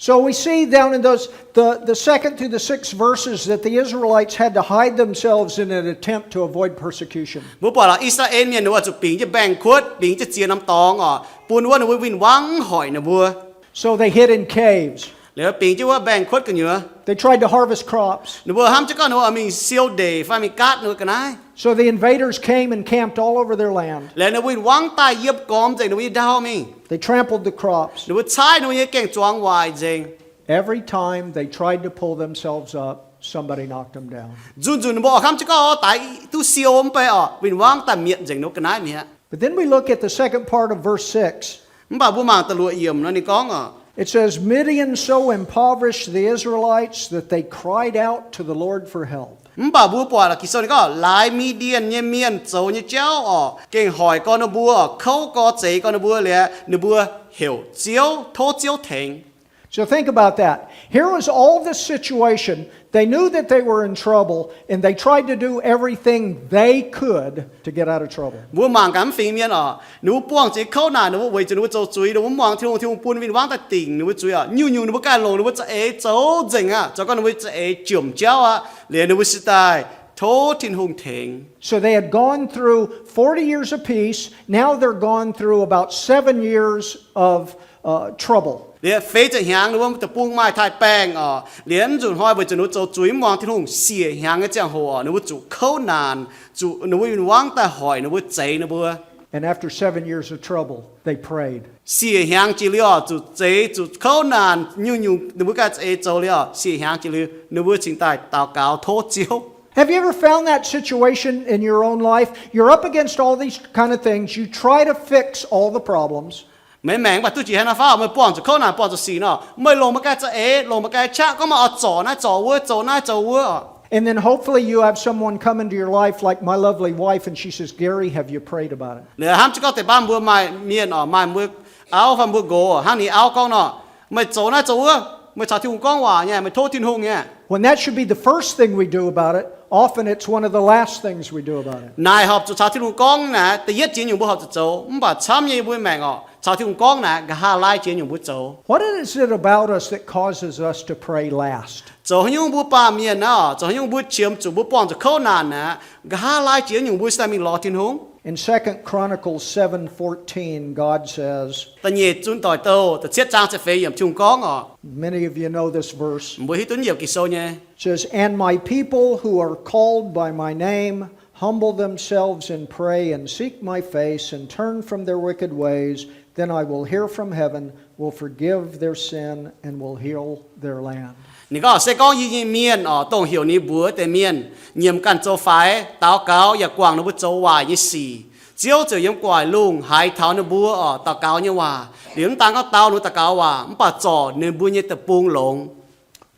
So we see down in those, the, the second through the sixth verses that the Israelites had to hide themselves in an attempt to avoid persecution. Mbuo buatc lorqc, I^saa^laa^en Mienh ninh mbuo zuqc bingx jienv mbaengx-kuotv, bingx jienv ziex norm dorngx oc, bun wuov ninh mbuo win-wangv mv hoic ninh mbuo. So they hid in caves. Liuz bingx jienv wuov mbaengx-kuotv gu'nyuoz. They tried to harvest crops. Ninh mbuo hnamv jienv gorngv ninh mbuo oix mingh siou ndeic fai mingh gaatv ninh mbuo ga'naaiv. So the invaders came and camped all over their land. Liuz ninh mbuo win-wangv daaih yiem gormx nzengc ninh mbuo nyei ndau mingh. They trampled the crops. Ninh mbuo caaiv ninh mbuo nyei gaeng-zuangx waaic nzengc. Every time they tried to pull themselves up, somebody knocked them down. Nzunc nzunc ninh mbuo oix hnamv jienv gorngv, Daaix duqv siou mv bei oc, win-wangv daaih mietc nzengc ninh mbuo ga'naaiv mi'aqv. But then we look at the second part of verse six. Mv baac mbuo mangc da'luoqc yiemc nor ninh gorngv oc, It says, Midian so impoverished the Israelites that they cried out to the Lord for help. Mv baac mbuo buatc lorqc Ging-Sou ninh gorngv, Laaix Mi^ndien nyei mienh zoux nyei jauv oc, gengh hoic gorn ninh mbuo, kouv gorx zeix gorn ninh mbuo liuz, ninh mbuo heuc Ziouv, tov Ziouv tengx. So think about that. Here was all this situation. They knew that they were in trouble, and they tried to do everything they could to get out of trouble. Mbuo mangc gaax mv fingx mienh oc, ninh mbuo buangh zuqc kouv naanc, ninh mbuo weic zuqc ninh mbuo zoux zuiz, ninh mbuo mv muangx Tin-Hungh, Tin-Hungh bun win-wangv daaih dingc ninh mbuo zuiz oc. Nyungc-nyungc ninh mbuo ganh longc ninh mbuo za'eix zoux nzengc aqv, zoux gau ninh mbuo za'eix jomc jauv aqv, liuz ninh mbuo se daaih tov Tin-Hungh tengx. So they had gone through forty years of peace. Now they're gone through about seven years of uh, trouble. Liuz feix ziepc hnyangx ninh mbuo deic-bung maaih taaix-baengh oc. Liuz nzunc hnoi weic zuqc ninh mbuo zoux zuiz mv muangx Tin-Hungh, siec hnyangx nyei ziangh hoc oc, ninh mbuo zuqc kouv naanc, zuqc ninh mbuo win-wangv daaih hoic ninh mbuo, zeix ninh mbuo. And after seven years of trouble, they prayed. Siec hnyangx jiex liuz oc, zuqc zeix, zuqc kouv naanc, nyungc-nyungc ninh mbuo ganh za'eix zoux liuz oc, siec hnyangx jiex liuz ninh mbuo cingx daaih daux gaux tov Ziouv. Have you ever found that situation in your own life? You're up against all these kind of things. You try to fix all the problems. Meih maengc mv baac duqv jiex haaix nor fai, meih buangh zuqc kouv naanc, buangh zuqc sic nor, meih longc meih ganh za'eix, longc meih ganh qaqv gorngv meih oix zorc naaiv zorc wuov, zoux naaiv zoux wuov oc. And then hopefully you have someone come into your life like my lovely wife, and she says, Gary, have you prayed about it? Liuz hnamv jienv gorngv deix baav mbuo maaih mienh oc, maaih mbuo auv fai mbuo nqox hnangv ninh auv gorngv nor, meih zoux naaiv zoux wuov, meih caux Tin-Hungh gorngv waac nyei, meih tov Tin-Hungh nyei. When that should be the first thing we do about it, often it's one of the last things we do about it. Naaic horpc zuqc caux Tin-Hungh gorngv naaic da'yietv jiex nyungc mbuo horpc zuqc zoux, mv baac camv nyei mbuo maengc oc, caux Tin-Hungh gorngv naaic nqa'haav laai jiex nyungc mbuo zoux. What is it about us that causes us to pray last? Zoux haaix nyungc mbuo baamh mienh naaiv oc, zoux haaix nyungc mbuo qiemx zuqc mbuo buangh zuqc kouv naanc naaic, nqa'haav laai jiex nyungc mbuo se daaih mingh lorz Tin-Hungh? In Second Chronicles seven fourteen, God says, Da'nyeic Zunv Doic Douh da'cietv zaang ziepc feix yiemc Tin-Hungh gorngv oc. Many of you know this verse. Mbuo hiuv duqv yiemc Ging-Sou nyei. Says, And my people who are called by my name humble themselves and pray and seek my face and turn from their wicked ways, then I will hear from heaven, will forgive their sin, and will heal their land. Ninh gorngv, Se gorngv yie nyei mienh oc, dongh heuc ninh mbuox deix mienh, nyiemc ganh zoux faix, daux gaux yaac guangc ninh mbuo zoux waaic nyei sic, Ziouv ziouc yiem gu'nguaaic lungh haiz taux ninh mbuo oc daux gaux nyei waac. Liuz mv daan gorngv dau ninh mbuo daux gaux waac, mv baac zorc ninh mbuo nyei deic-bung longx.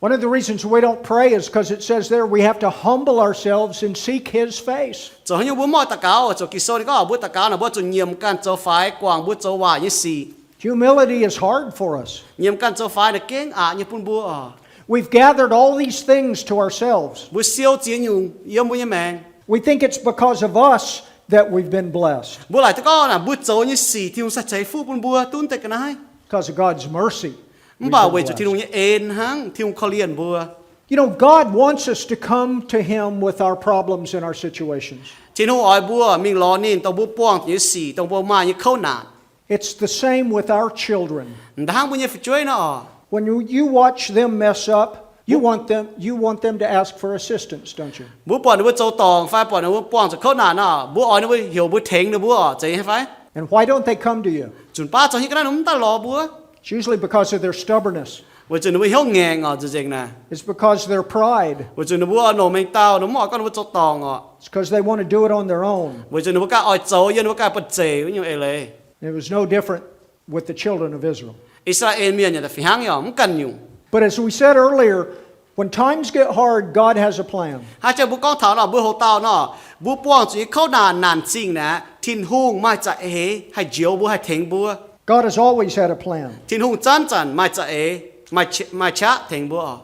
One of the reasons we don't pray is because it says there we have to humble ourselves and seek his face. Zoux haaix nyungc mbuo mv oix daux gaux? Zoux Ging-Sou ninh gorngv mbuo daux gaux naaic mbuo zuqc nyiemc ganh zoux faix, guangc mbuo zoux waaic nyei sic. Humility is hard for us. Nyiemc ganh zoux faix naaic gengh aqc nyei bun mbuo oc. We've gathered all these things to ourselves. Mbuo siou ziex nyungc yiem mbuo nyei maengc. We think it's because of us that we've been blessed. Mbuo laaic duqv gorngv naaic mbuo zoux nyei sic Tin-Hungh sai ceix fuqv bun mbuo dunv deix ga'naaiv. Because of God's mercy, we've been blessed. Mv baac weic zuqc Tin-Hungh nyei en hnangv, Tin-Hungh korv-lienh mbuo. You know, God wants us to come to him with our problems and our situations. Tin-Hungh oix mbuo mingh lorz ninh dongh mbuo buangh nyei sic, dongh mbuo maaih nyei kouv naanc. It's the same with our children. Hnangv mbuo nyei fu'jueiv nor oc. When you, you watch them mess up, you want them, you want them to ask for assistance, don't you? Mbuo buatc ninh mbuo zoux dorngc fai buatc ninh mbuo buangh zuqc kouv naanc nor, mbuo oix ninh mbuo heuc mbuo tengx ninh mbuo oc, zeiz nyei fai? And why don't they come to you? Zunc baav zoux haaix nyungc ga'naaiv ninh mbuo mv daaih lorz mbuo? It's usually because of their stubbornness. Weic zuqc ninh mbuo hnyouv ngaengc oc, nzengc naaic. It's because of their pride. Weic zuqc ninh mbuo oix longc mengh dauh, ninh mbuo mv oix gorngv ninh mbuo zoux dorngc oc. It's because they want to do it on their own. Weic zuqc ninh mbuo ganh oix zoux yiem ninh mbuo ganh buonv-zeic wuov nyungc eix leiz. It was no different with the children of Israel. I^saa^laa^en Mienh yaac fih hnangv nyei, mv ganh nyungc. But as we said earlier, when times get hard, God has a plan. Hnangv jang mbuo gorngv taux nor, mbuo hoc dauh nor, mbuo buangh zuqc nyei kouv naanc naanc zingh naaic, Tin-Hungh maaih za'eix haih njoux mbuo, haih tengx mbuo. God has always had a plan. Tin-Hungh zanc-zanc maaih za'eix, maaih qaqv tengx mbuo oc.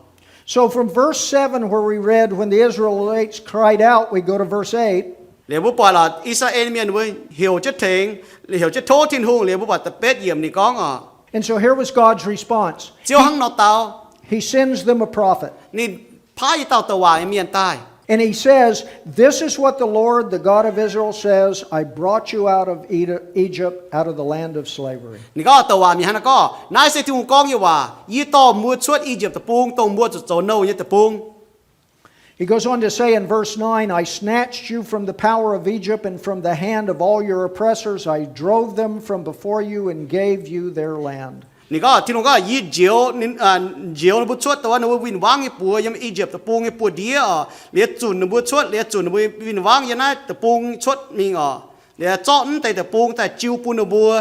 So from verse seven, where we read, When the Israelites cried out, we go to verse eight. Liuz mbuo buatc lorqc, I^saa^laa^en Mienh mbuo heuc jienv tengx, heuc jienv tov Tin-Hungh, liuz mbuo buatc da'betv yiemc ninh gorngv oc. And so here was God's response. Ziouv hnangv nor dau. He sends them a prophet. Ninh paaiv i dauh douc waac nyei mienh daaih. And he says, This is what the Lord, the God of Israel, says, I brought you out of Egypt, out of the land of slavery. Ninh gorngv douc waac mienh hnangv naaiv gorngv, Naaiv se Tin-Hungh gorngv nyei waac, Yie dorh mbuo cuotv I^yipv Deic-Bung, dongh mbuo zuqc zoux nouh nyei deic-bung. He goes on to say in verse nine, I snatched you from the power of Egypt and from the hand of all your oppressors. I drove them from before you and gave you their land. Ninh gorngv, Tin-Hungh gorngv, Yie njoux, njoux ninh mbuo cuotv dongh wuov ninh mbuo win-wangv nyei buoz yiem I^yipv Deic-Bung nyei buoz-ndiev oc, liuz zunc ninh mbuo cuotv, liuz zunc ninh mbuo win-wangv yiem naaiv deic-bung cuotv mingh oc, liuz zorqv naaiv deix deic-bung daaih jiu bun ninh mbuo.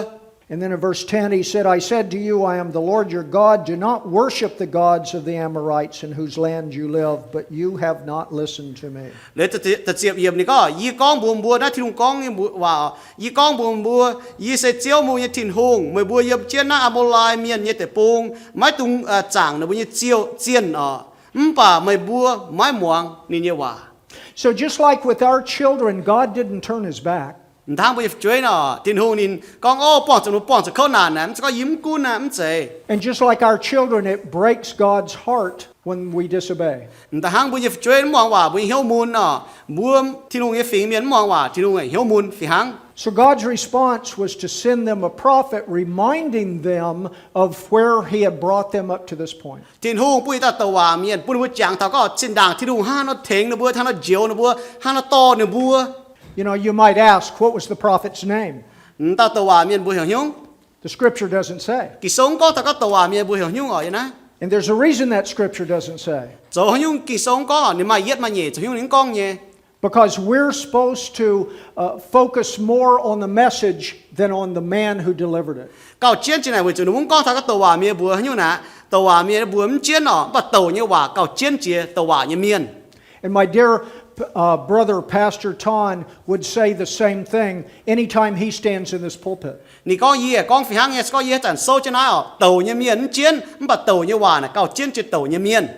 And then in verse ten, he said, I said to you, I am the Lord your God. Do not worship the gods of the Amorites in whose land you live, but you have not listened to me. Liuz da'ziepc yiemc ninh gorngv, Yie gorngv mbuox mbuo, naaiv Tin-Hungh gorngv nyei waac, yie gorngv mbuox mbuo, yie se Ziouv, meih nyei Tin-Hungh. Meih mbuo yiem jienv naaiv Aa^mo^lai Mienh nyei deic-bung, maiv dungx zaangc ninh mbuo nyei zienh oc, mv baac meih mbuo maiv muangx ninh nyei waac. So just like with our children, God didn't turn his back. Hnangv mbuo nyei fu'jueiv nor, Tin-Hungh ninh gorngv, Ov, buangh zuqc, mbuo buangh zuqc kouv naanc naaic, mv zeiz gorngv yie mv gunv naaic, mv zeiz. And just like our children, it breaks God's heart when we disobey. Hnangv mbuo nyei fu'jueiv mv muangx waac, mbuo nyei hnyouv mun nor, mbuo Tin-Hungh nyei fingx mienh mv muangx waac, Tin-Hungh hnyouv mun fih hnangv. So God's response was to send them a prophet reminding them of where he had brought them up to this point. Tin-Hungh bun dauh douc waac mienh bun ninh mbuo jangx taux gorngv zinh ndaangc Tin-Hungh hnangv haaix nor tengx ninh mbuo, hnangv haaix nor njoux ninh mbuo, hnangv haaix nor dorh ninh mbuo. You know, you might ask, what was the prophet's name? Dauh douc waac mienh mbuox heuc haaix nyungc? The scripture doesn't say. Ging-Sou mv gorngv taux gorngv douc waac mienh mbuox heuc haaix nyungc oc, yie naaiv. And there's a reason that scripture doesn't say. Zoux haaix nyungc Ging-Sou mv gorngv oc, ninh maaih yietv maaih nyeic zoux haaix nyungc ninh mv gorngv nyei. Because we're supposed to, uh, focus more on the message than on the man who delivered it. Gauh jienv jiex naaic weic zuqc ninh mv gorngv taux gorngv douc waac mienh mbuox haaix nyungc naaic. Douc waac mienh mbuox mv jienv oc, mv baac douc nyei waac gauh jienv jiex douc waac nyei mienh. And my dear, uh, brother, Pastor Ton, would say the same thing anytime he stands in this pulpit. Ninh gorngv, Yie gorngv fih hnangv nyei, se gorngv yie haaix zanc souv jienv naaiv oc, douc nyei mienh mv jienv, mv baac douc nyei waac naaic gauh jienv jiex douc nyei mienh.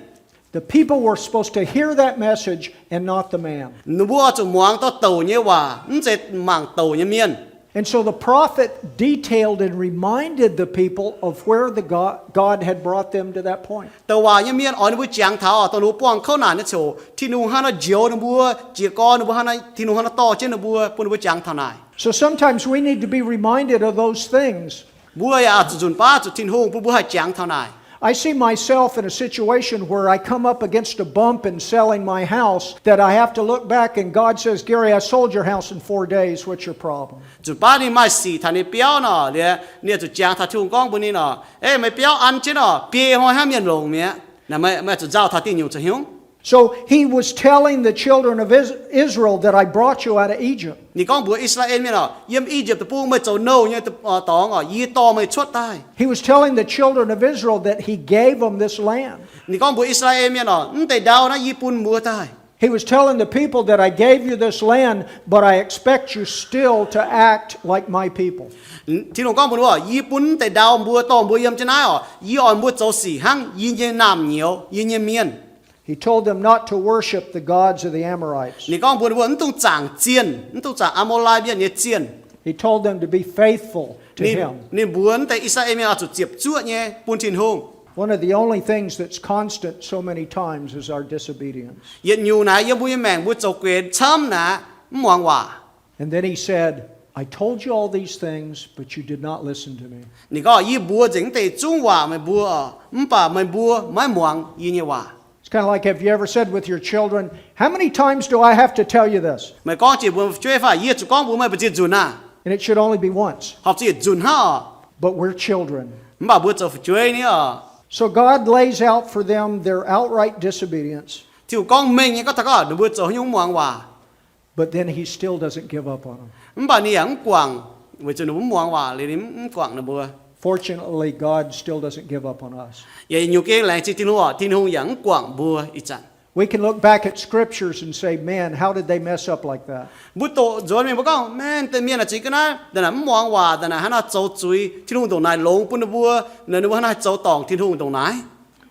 The people were supposed to hear that message and not the man. Ninh mbuo oix zuqc muangx dorh douc nyei waac, mv zeiz mangc douc nyei mienh. And so the prophet detailed and reminded the people of where the God, God had brought them to that point. Douc waac nyei mienh oix ninh mbuo jangx taux dongh ninh mbuo buangh kouv naanc nyei ziouc Tin-Hungh hnangv haaix nor njoux ninh mbuo, jiez gorn ninh mbuo hnangv haaix nor, Tin-Hungh hnangv haaix nor dorh jienv ninh mbuo, bun ninh mbuo jangx taux naaic. So sometimes we need to be reminded of those things. Mbuo yaac zuqc nzunc baav zuqc Tin-Hungh bun mbuo haih jangx taux naaic. I see myself in a situation where I come up against a bump in selling my house that I have to look back and God says, Gary, I sold your house in four days. What's your problem? Nzunc baav ninh maaih sic taux ninh biauv nor, liuz ninh zuqc jangx taux Tin-Hungh gorngv mbuox ninh nor, Ei, meih biauv an jienv nor, biei hnoi hnangv mienh longc mi'aqv. Naaic meih, meih zuqc nzauh taux diuh nyungc zoux hnyouv. So he was telling the children of Is-, Israel that I brought you out of Egypt. Ninh gorngv mbuox I^saa^laa^en Mienh oc, Yiem I^yipv Deic-Bung meih zoux nouh nyei dorngx oc, yie dorh meih cuotv daaih. He was telling the children of Israel that he gave them this land. Ninh gorngv mbuox I^saa^laa^en Mienh oc, Mv deix ndau naaiv yie bun mbuo daaih. He was telling the people that I gave you this land, but I expect you still to act like my people. Tin-Hungh gorngv mbuox ninh, Yie bun mv deix ndau mbuo, dorh mbuo yiem jienv naaiv oc, yie oix mbuo zoux sic hnangv yie nyei naamh nyouz, yie nyei mienh. He told them not to worship the gods of the Amorites. Ninh gorngv mbuox ninh mbuo mv dungx zaangc zienh, mv dungx zaangc Aa^mo^lai Mienh nyei zienh. He told them to be faithful to him. Ninh mbuox mv deix I^saa^laa^en Mienh oix zuqc ziepc zuoqv nyei bun Tin-Hungh. One of the only things that's constant so many times is our disobedience. Yietc nyungc naaic yiem mbuo nyei maengc mbuo zoux guenx camv naaic, mv muangx waac. And then he said, I told you all these things, but you did not listen to me. Ninh gorngv, Yie mbuox nzengc mv deix zungv waac meih mbuo, mv baac meih mbuo maiv muangx yie nyei waac. It's kind of like, have you ever said with your children, How many times do I have to tell you this? Meih gorngv jiex mbuo fu'jueiv fai, Yie zuqc gorngv mbuox meih mbu'ziex nzunc aah? And it should only be once. Horpc zuqc yietc nzunc hnangv oc. But we're children. Mv baac mbuo zoux fu'jueiv nyei oc. So God lays out for them their outright disobedience. Tin-Hungh gorngv mengh nyei gorngv taux gorngv ninh mbuo zoux haaix nyungc mv muangx waac. But then he still doesn't give up on them. Mv baac ninh yaac mv guangc, weic zuqc ninh mbuo mv muangx waac liuz ninh mv guangc ninh mbuo. Fortunately, God still doesn't give up on us. Yaac nyungc gengh laengz zingh Tin-Hungh oc, Tin-Hungh yaac mv guangc mbuo ih zanc. We can look back at scriptures and say, Man, how did they mess up like that? Mbuo doqc nzuonx mingh mbuo gorngv, Maengx deix mienh naaic zuqc ga'naaiv, da'naaic mv muangx waac, da'naaic hnangv naaic zoux zuiz, Tin-Hungh ndongc naaic longx bun ninh mbuo, ninh mbuo hnangv naaic zoux dorngc Tin-Hungh ndongc naaic.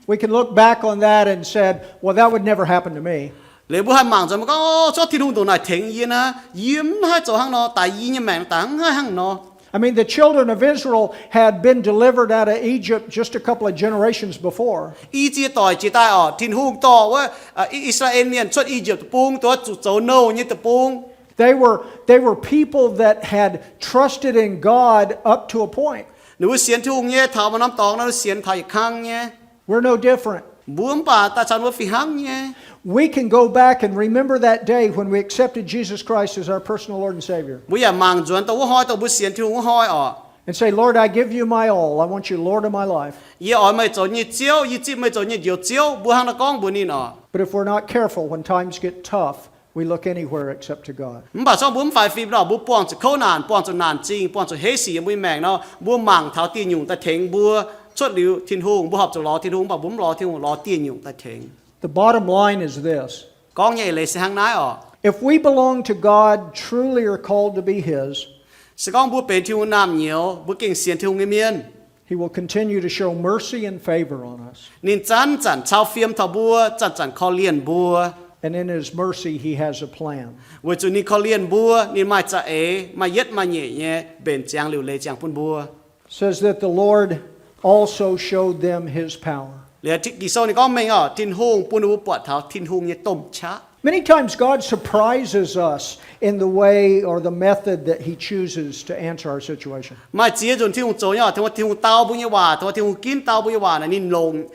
We can look back on that and said, Well, that would never happen to me. Liuz mbuo haih mangc nzuonx mbuo gorngv, Ov, cuotv Tin-Hungh ndongc naaic tengx yie naaiv, yie mv haih zoux hnangv nor, daaih yie nyei maengc daaih mv haih hnangv nor. I mean, the children of Israel had been delivered out of Egypt just a couple of generations before. I ziex doic jiex daaih oc, Tin-Hungh dorh wuov I^saa^laa^en Mienh cuotv I^yipv Deic-Bung, dongh zuqc zoux nouh nyei deic-bung. They were, they were people that had trusted in God up to a point. Ninh mbuo sienx Tin-Hungh nyei, taux maaih norm dorngx nor ninh mbuo sienx taux yietc kang nyei. We're no different. Mbuo mv baac daaih caux ninh mbuo fih hnangv nyei. We can go back and remember that day when we accepted Jesus Christ as our personal Lord and Savior. Mbuo yaac mangc nzuonx dongh wuov hnoi dongh mbuo sienx Tin-Hungh wuov hnoi oc. And say, Lord, I give you my all. I want you Lord of my life. Yie oix meih zoux nyei Ziouv, yie zipv meih zoux nyei Njoux Ziouv, mbuo hnangv naaiv gorngv mbuox ninh oc. But if we're not careful, when times get tough, We look anywhere except to God. Mv baac se gorngv mbuo mv faix fim nor, mbuo buangh zuqc kouv naanc, buangh zuqc naanc zingh, buangh zuqc heiv sic yiem mbuo nyei maengc nor, mbuo mangc taux dieh nyungc daaih tengx mbuo cuotv liuz Tin-Hungh, mbuo horpc zuqc lorz Tin-Hungh, mv baac mbuo mv lorz Tin-Hungh, lorz dieh nyungc daaih tengx. The bottom line is this. Gorngv nyei eix leiz se hnangv naaiv oc. If we belong to God, truly are called to be His, Se gorngv mbuo benx Tin-Hungh naamh nyouz, mbuo gengh sienx Tin-Hungh nyei mienh, He will continue to show mercy and favor on us. Ninh zanc-zanc cau fiem taux mbuo, zanc-zanc korv-lienh mbuo. And in His mercy, He has a plan. Weic zuqc ninh korv-lienh mbuo, ninh maaih za'eix, maaih yietv maaih nyeic nyei mbenc ziangx liuc leiz ziangx bun mbuo. Says that the Lord also showed them His power. Liuz Ging-Sou ninh gorngv mengh oc, Tin-Hungh bun ninh mbuo buatc taux Tin-Hungh nyei domh qaqv. Many times God surprises us in the way or the method that He chooses to answer our situation. Maaih ziex nzunc Tin-Hungh zoux nyei oc, tengx Tin-Hungh dau mbuo nyei waac, tengx Tin-Hungh ginv dau mbuo nyei waac naaic, ninh longc,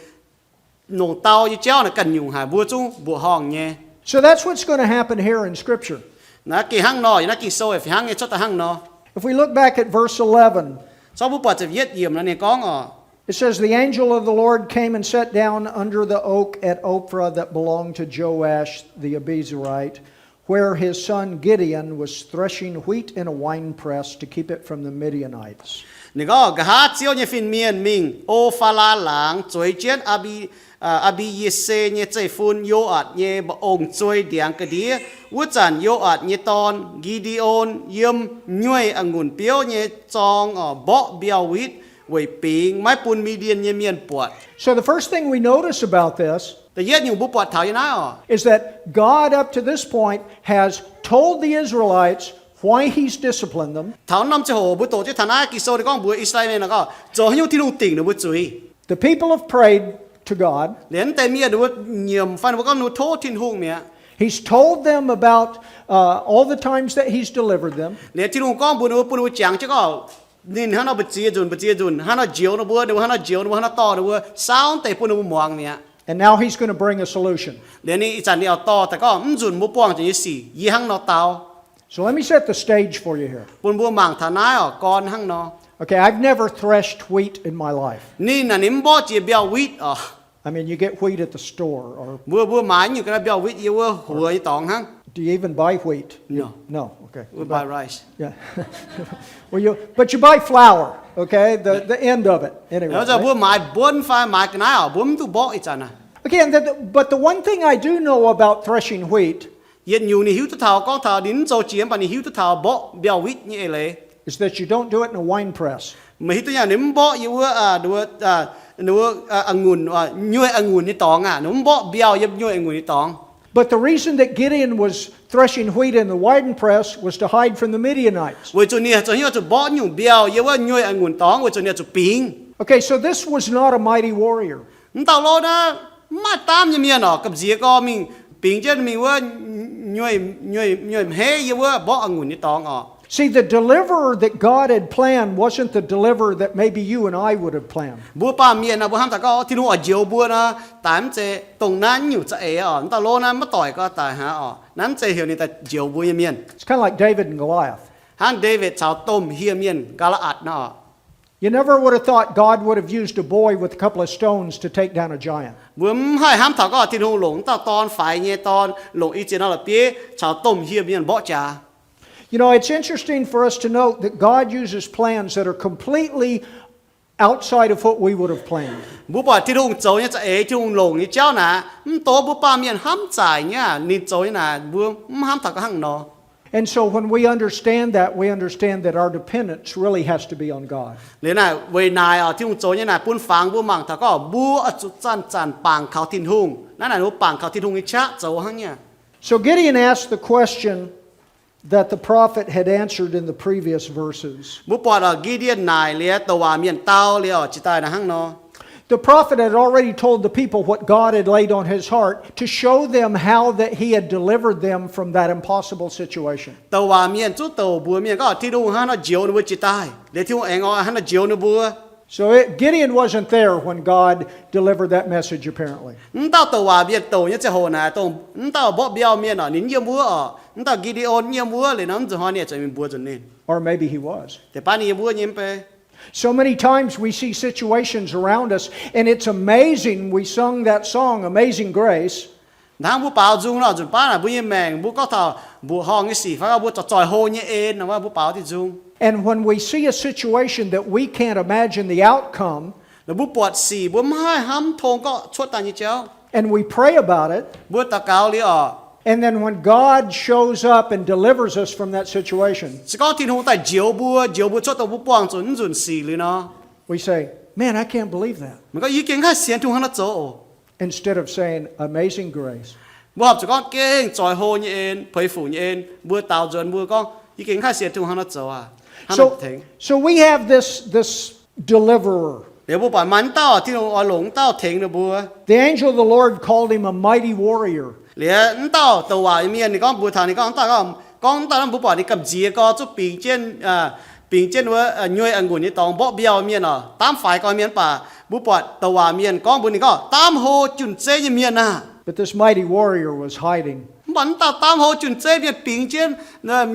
longc dau nyei jauv naaic ganh nyungc haic, mbuo zungv mbuoqc horngh nyei. So that's what's going to happen here in Scripture. Naaiv gengh hnangv nor, yiem naaiv Ging-Sou fih hnangv nyei cuotv daaih hnangv nor. If we look back at verse eleven, Zorqv mbuo buatc ziepc yietv yiemc nor ninh gorngv oc. It says, The angel of the Lord came and sat down under the oak at Ophrah that belonged to Joash the Abiezrite, where his son Gideon was threshing wheat in a winepress to keep it from the Midianites. Ninh gorngv, Nqa'haav Ziouv nyei fin-mienh mingh O^faa^laa Laangz zueiz jienv Aa^mbi, Aa^mbi^ye^se nyei zeiv-fun, Yo^atc nyei mba'ong, zuei ndiangx ga'ndiev. Wuov zanc Yo^atc nyei dorn, Gi^nde^on, yiem nyueih a'ngunc biouv nyei zorng mborqv mbiauh witv weic bingx, maiv bun Mi^ndien nyei mienh buatc. So the first thing we notice about this Da'yietv nyungc mbuo buatc taux yiem naaiv oc, is that God up to this point has told the Israelites why He's disciplined them. Taux norm ziangh hoc mbuo doqc jienv taux naaiv Ging-Sou ninh gorngv mbuox I^saa^laa^en mienh gorngv, zoux haaix nyungc Tin-Hungh dingc ninh mbuo zuiz. The people have prayed to God. Liuz naaiv deix mienh ninh mbuo nyiemc fai ninh mbuo gorngv ninh mbuo tov Tin-Hungh mi'aqv. He's told them about, uh, all the times that He's delivered them. Liuz Tin-Hungh gorngv mbuox ninh mbuo, bun ninh mbuo jangx jienv gorngv ninh hnangv nor mbu'ziex nzunc, mbu'ziex nzunc hnangv nor njoux ninh mbuo, ninh mbuo hnangv nor njoux ninh mbuo, hnangv nor dorh ninh mbuo, saauv naaiv deix bun ninh mbuo muangx mi'aqv. And now He's going to bring a solution. Liuz ninh ih zanc ninh oix dorh daaih gorngv, mv nzunc mbuo buangh zuqc nyei sic yie hnangv nor dau. So let me set the stage for you here. Bun mbuo mangc taux naaiv oc, gorn hnangv nor. Okay, I've never threshed wheat in my life. Ninh naaic ninh mv mborqv jiex mbiauh witv oc. I mean, you get wheat at the store, or Mbuo, mbuo maaiz nyungc ga'naaiv mbiauh witv yiem wuov huox nyei dorngx hnangv. Do you even buy wheat? No. No, okay. We buy rice. Yeah. Well, you, but you buy flour, okay? The, the end of it, anyway. Mbuo maaiz mbuonv fai maaiz ga'naaiv oc, mbuo mv duqv mborqv ih zanc aqv. Okay, and the, but the one thing I do know about threshing wheat Yietc nyungc ninh hiuv duqv taux gorngv taux ninh mv zoux jiex mv baac ninh hiuv duqv taux mborqv mbiauh witv nyei eix leiz. Is that you don't do it in a wine press. Meih hiuv duqv nyei, ninh mv mborqv yiem wuov, wuov, wuov a'ngunc, nyueih a'ngunc nyei dorngx aqv. Ninh mv mborqv mbiauh yiem nyueih a'ngunc nyei dorngx. But the reason that Gideon was threshing wheat in the wine press was to hide from the Midianites. Weic zuqc ninh zoux hnyouv zuqc mborqv nyungc mbiauh yiem wuov nyueih a'ngunc dorngx weic zuqc ninh zuqc bingx. Okay, so this was not a mighty warrior. Mv dauh lo naaiv mv maaih daamv nyei mienh oc, gamh nziex gorx mingh bingx jienv mingh wuov nyueih, nyueih, nyueih hmeiv yiem wuov mborqv a'ngunc nyei dorngx oc. See, the deliverer that God had planned wasn't the deliverer that maybe you and I would have planned. Mbuo baamh mienh nor, mbuo hnamv daaih gorngv Tin-Hungh oix njoux mbuo nor, daaih mv zeiz dongh naaiv nyungc za'eix oc. Mv dauh lo naaiv maiv doic gau daaih hnangv oc. Naaiv mv zeiz heuc ninh daaih njoux mbuo nyei mienh. It's kind of like David and Goliath. Hnangv Ndaawitv caux domh hieh mienh Ngaa^laa^atc nor oc. You never would have thought God would have used a boy with a couple of stones to take down a giant. Mbuo mv haih hnamv taux gorngv Tin-Hungh longc mv dauh dorn, faix nyei dorn, longc i ziex norm la'bieiv caux domh hieh mienh mborqv jaax. You know, it's interesting for us to note that God uses plans that are completely outside of what we would have planned. Mbuo buatc Tin-Hungh zoux nyei za'eix, Tin-Hungh longc nyei jauv naaic, mv dungx mbuo baamh mienh hnamv zaaic nyei aqv. Ninh zoux nyei naaic, mbuo mv hnamv taux ga'hnangv nor. And so when we understand that, we understand that our dependence really has to be on God. Liuz naaic weic naaic oc, Tin-Hungh zoux nyei naaic bun fangx mbuo mangc taux gorngv mbuo oix zuqc zanc-zanc bangc kaux Tin-Hungh. Naaiv naaic mbuo bangc kaux Tin-Hungh nyei qaqv zoux hnangv nyei. So Gideon asked the question that the prophet had answered in the previous verses. Mbuo buatc oc, Gi^nde^on naaic liuz douc waac mienh dau liuz oc, jiex daaih naaic hnangv nor. The prophet had already told the people what God had laid on his heart to show them how that he had delivered them from that impossible situation. Douc waac mienh zungv douc mbuox mienh gorngv Tin-Hungh hnangv haaix nor njoux ninh mbuo jiex daaih, liuz Tin-Hungh aengx oix hnangv haaix nor njoux ninh mbuo. So it, Gideon wasn't there when God delivered that message, apparently. Mv dauh douc waac mienh douc nyei ziangh hoc naaic, dongh mv dauh mborqv mbiauh mienh oc, ninh yiem wuov oc. Mv dauh Gi^nde^on yiem wuov liuz nor, mv nzunc hnoi ninh ziouc mingh mbuox nzunc ninh. Or maybe he was. Deix baav ninh yiem wuov nyei mv bei. So many times we see situations around us, and it's amazing. We sung that song, Amazing Grace. Hnangv mbuo baaux nzung nor, nzunc baav naaic mbuo nyei maengc, mbuo gorngv taux mbuoqc horngh nyei sic fai gorngv mbuo zoih zoih hlo nyei en, mbuo baaux diuh nzung. And when we see a situation that we can't imagine the outcome, Mbuo buatc sic mbuo maiv haih hnamv tong gorngv cuotv daaih nyei jauv, and we pray about it, mbuo daux gaux liuz oc. And then when God shows up and delivers us from that situation, Se gorngv Tin-Hungh daaih njoux mbuo, njoux mbuo cuotv dongh mbuo buangh zuqc naaiv nzunc sic liuz nor, we say, Man, I can't believe that. Meih gorngv, Yie gengh maiv haih sienx Tin-Hungh hnangv naaiv zoux oc. Instead of saying, Amazing grace. Mbuo horpc zuqc gorngv, Gengh zoih hlo nyei en, puix fuc nyei en. Mbuo daaux nzuonx mbuo gorngv, Yie gengh maiv haih sienx Tin-Hungh hnangv naaiv zoux aqv. So, so we have this, this deliverer. Liuz mbuo buatc maaih m'dauh Tin-Hungh oix longc m'dauh tengx ninh mbuo. The angel of the Lord called him a mighty warrior. Liuz m'dauh douc waac nyei mienh ninh gorngv mbuox taux ninh gorngv, M'dauh, gorngv m'dauh naaiv mbuo buatc ninh gamh nziex gorx zuqc bingx jienv, bingx jienv wuov nyuei a'ngunc nyei dorngx mborqv mbiauh mienh oc, daamv faix gorx mienh, mv baac mbuo buatc douc waac mienh gorngv mbuox ninh gorngv, Daamv hlo jun-zeiv nyei mienh aah! But this mighty warrior was hiding. Mv baac m'dauh daamv hlo jun-zeiv mienh bingx jienv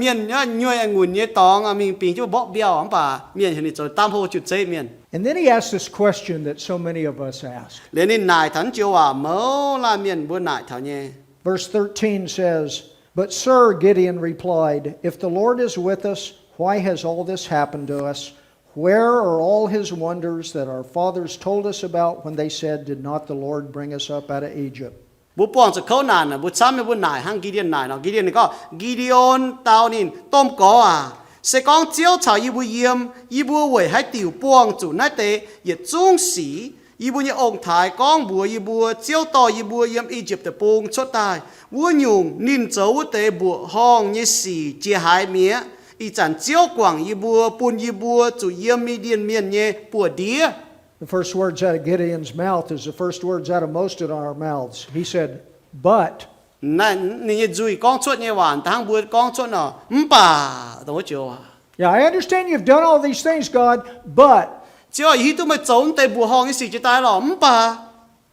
mienh nyuei a'ngunc nyei dorngx mingh bingx jienv mborqv mbiauh, mv baac mienh heuc ninh zoux daamv hlo jun-zeiv mienh. And then he asked this question that so many of us ask. Liuz ninh naaic taux naaiv joux waac mouz laanh mienh mbuo naaic taux nyei. Verse thirteen says, But sir, Gideon replied, if the Lord is with us, why has all this happened to us? Where are all his wonders that our fathers told us about when they said, 'Did not the Lord bring us up out of Egypt?' Mbuo buangh zuqc kouv naanc, mbuo camv nyei mbuo naaic hnangv Gideon naaic nor. Gideon ninh gorngv, Gideon dau ninh, Domh Gorx aac, se gorngv Ziouv caux yie mbuo yiem, yie mbuo weic haaix diuc buangh zuqc naaiv deix yietc zungv sic? Yie mbuo nyei ong-taaix gorngv mbuox yie mbuo, Ziouv dorh yie mbuo yiem I^yipv Deic-Bung cuotv daaih wuov nyungc, ninh zoux wuov deix mbuoqc horngh nyei sic jiex haaix mi'aqv. Ih zanc Ziouv guangc yie mbuo, bun yie mbuo zuqc yiem Mi^ndien Mienh nyei buoz-ndiev. The first words out of Gideon's mouth is the first words out of most of our mouths. He said, But. Ninh nyei nzuih gorngv cuotv nyei waac hnangv mbuo gorngv cuotv nor, Mv baac, dongh wuov joux aac. Yeah, I understand you've done all these things, God, but. Ziouv aac, yie hiuv duqv meih zoux naaiv deix mbuoqc horngh nyei sic jiex daaih lorqc, mv baac.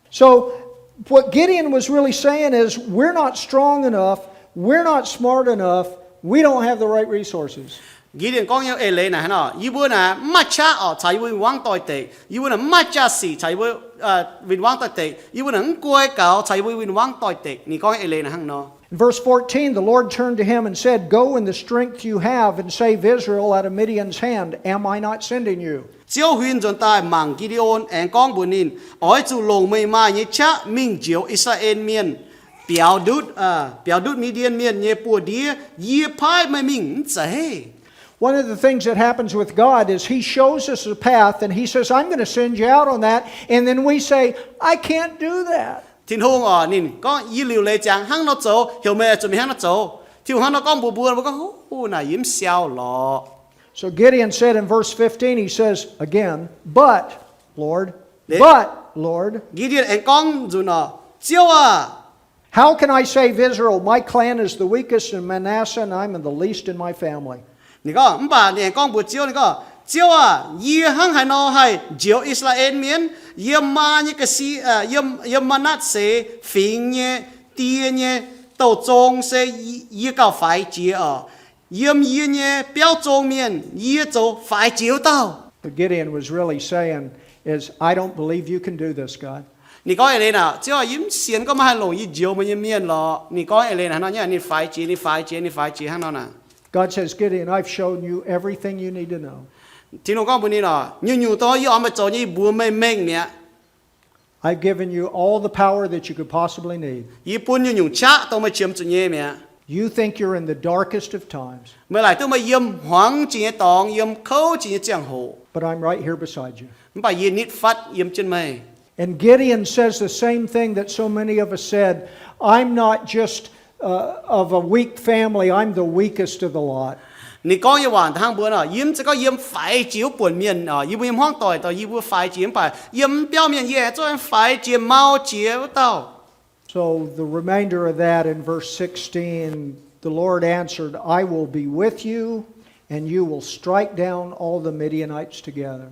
So, what Gideon was really saying is, we're not strong enough, we're not smart enough, we don't have the right resources. Gideon gorngv nyei eix leiz naaic hnangv nor, Yie mbuo naaic mv maaih qaqv oc caux yie mbuo win-wangv doix-dekc. Yie mbuo naaic mv maaih jaax-sic caux yie mbuo win-wangv doix-dekc. Yie mbuo naaic mv guai gaux caux yie mbuo win-wangv doix-dekc. Ninh gorngv nyei eix leiz naaic hnangv nor. In verse fourteen, the Lord turned to him and said, Go in the strength you have and save Israel out of Midian's hand. Am I not sending you? Ziouv huin nzuonx daaih mangc Gi^nde^on aengx gorngv mbuox ninh, Oix zuqc longc meih maaih nyei qaqv mingh njoux I^saa^laa^en Mienh biaux ndutv, biaux ndutv Mi^ndien Mienh nyei buoz-ndiev. Yie paaiv meih mingh mv zeiz? One of the things that happens with God is he shows us a path and he says, I'm going to send you out on that. And then we say, I can't do that. Tin-Hungh oc, ninh gorngv, Yie liuc leiz ziangx hnangv nor zoux, heuc meih zuqc mingh hnangv nor zoux. Tin-Hungh hnangv nor gorngv mbuox mbuo, mbuo gorngv, Hov, naaic yie mv siau lorqc. So Gideon said in verse fifteen, he says again, But, Lord, but, Lord. Gi^nde^on aengx gorngv nzunc oc, Ziouv aah! How can I save Israel? My clan is the weakest in Manasseh, and I'm the least in my family. Ninh gorngv, mv baac ninh aengx gorngv mbuox Ziouv, ninh gorngv, Ziouv aah! Yie hnangv haaix nor haih njoux I^saa^laa^en Mienh? Yiem maa nyei ga'sie, yiem, yiem Maa^natv^se Fingx nyei die nyei douh zong se yie gauh faix jiex oc. Yiem yie nyei biauv zong mienh, yie zoux faix jiex wuov dauh. What Gideon was really saying is, I don't believe you can do this, God. Ninh gorngv eix leiz naaic, Ziouv aah! Yie mv sienx gorngv meih haih longc yie njoux meih nyei mienh lorqc. Ninh gorngv eix leiz naaic hnangv nor, ninh faix jiex, ninh faix jiex, ninh faix jiex hnangv nor naaic. God says, Gideon, I've shown you everything you need to know. Tin-Hungh gorngv mbuox ninh oc, Nyungc-nyungc dongh yie oix meih zoux nyei, yie mbuox meih mengh mi'aqv. I've given you all the power that you could possibly need. Yie bun nyungc-nyungc qaqv dongh meih qiemx zuqc nyei mi'aqv. You think you're in the darkest of times. Meih laaic duqv meih yiem hmuangx jiex nyei dorngx, yiem kouv jiex nyei ziangh hoc. But I'm right here beside you. Mv baac yie nitv fatv yiem jienv meih. And Gideon says the same thing that so many of us said, I'm not just, uh, of a weak family, I'm the weakest of the lot. Ninh gorngv nyei waac hnangv mbuo nor, Yie mv zeiz gorngv yiem faix jiex wuov buonc mienh oc. Yie mbuo nyei hmuangv doic, doic yie mbuo faix jiex, mv baac yiem biauv mienh yie aengx zungv faix jiex, mau jiex wuov dauh. So the remainder of that in verse sixteen, the Lord answered, I will be with you, and you will strike down all the Midianites together.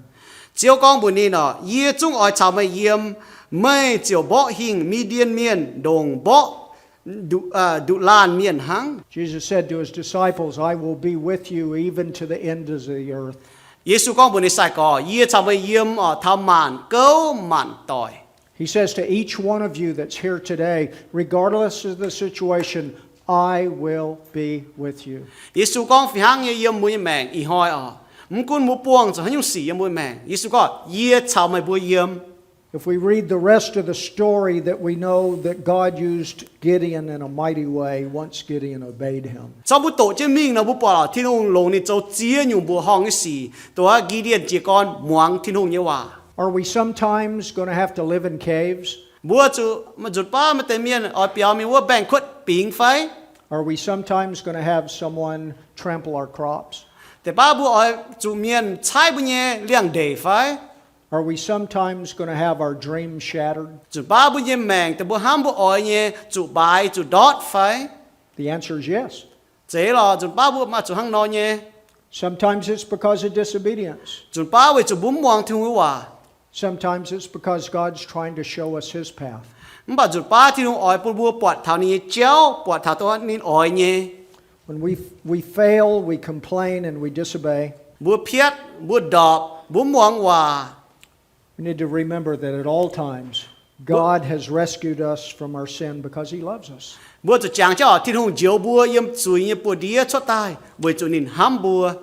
Ziouv gorngv mbuox ninh oc, Yie zungv oix caux meih yiem. Meih ziouc mborqv hingh Mi^ndien Mienh ndongc mborqv nduqc laanh mienh hnangv. Jesus said to his disciples, I will be with you even to the end of the earth. Yesu gorngv mbuox ninh sai-gorx, Yie caux meih yiem oc taux maanc gouv maanc doic. He says to each one of you that's here today, regardless of the situation, I will be with you. Yesu gorngv fih hnangv nyei yiem mbuo nyei maengc ih hnoi oc. Mv gunv mbuo buangh zuqc haaix nyungc sic yiem mbuo maengc, Yesu gorngv, Yie caux meih mbuo yiem. If we read the rest of the story, that we know that God used Gideon in a mighty way once Gideon obeyed him. Corc mbuo doqc jienv mingh nor, mbuo buatc Tin-Hungh longc ninh zoux ziex nyungc mbuoqc horngh nyei sic, dongh Gi^nde^on jiez gorn muangx Tin-Hungh nyei waac. Are we sometimes going to have to live in caves? Mbuo zuqc, nzunc baav maaih deix mienh oix biaux mingh wuov mbaengx-kuotv bingx fai? Are we sometimes going to have someone trample our crops? Deix baav mbuo oix zuqc mienh caaiv mbuo nyei liangx-ndeic fai? Are we sometimes going to have our dreams shattered? Nzunc baav mbuo nyei maengc dongh mbuo hnamv mbuo oix nyei zuqc mbaaix zuqc ndortv fai? The answer is yes. Zeiz lorqc, nzunc baav mbuo maaih zuqc hnangv nor nyei. Sometimes it's because of disobedience. Nzunc baav weic zuqc mbuo mv muangx Tin-Hungh nyei waac. Sometimes it's because God's trying to show us his path. Mv baac nzunc baav Tin-Hungh oix bun mbuo buatc taux ninh nyei jauv, buatc taux dongh ninh oix nyei. When we, we fail, we complain, and we disobey. Mbuo piatv, mbuo ndorpc, mbuo mv muangx waac. We need to remember that at all times, God has rescued us from our sin because he loves us. Mbuo zuqc jangx jienv oc, Tin-Hungh njoux mbuo yiem zuiz nyei buoz-ndiev cuotv daaih weic zuqc ninh hnamv mbuo.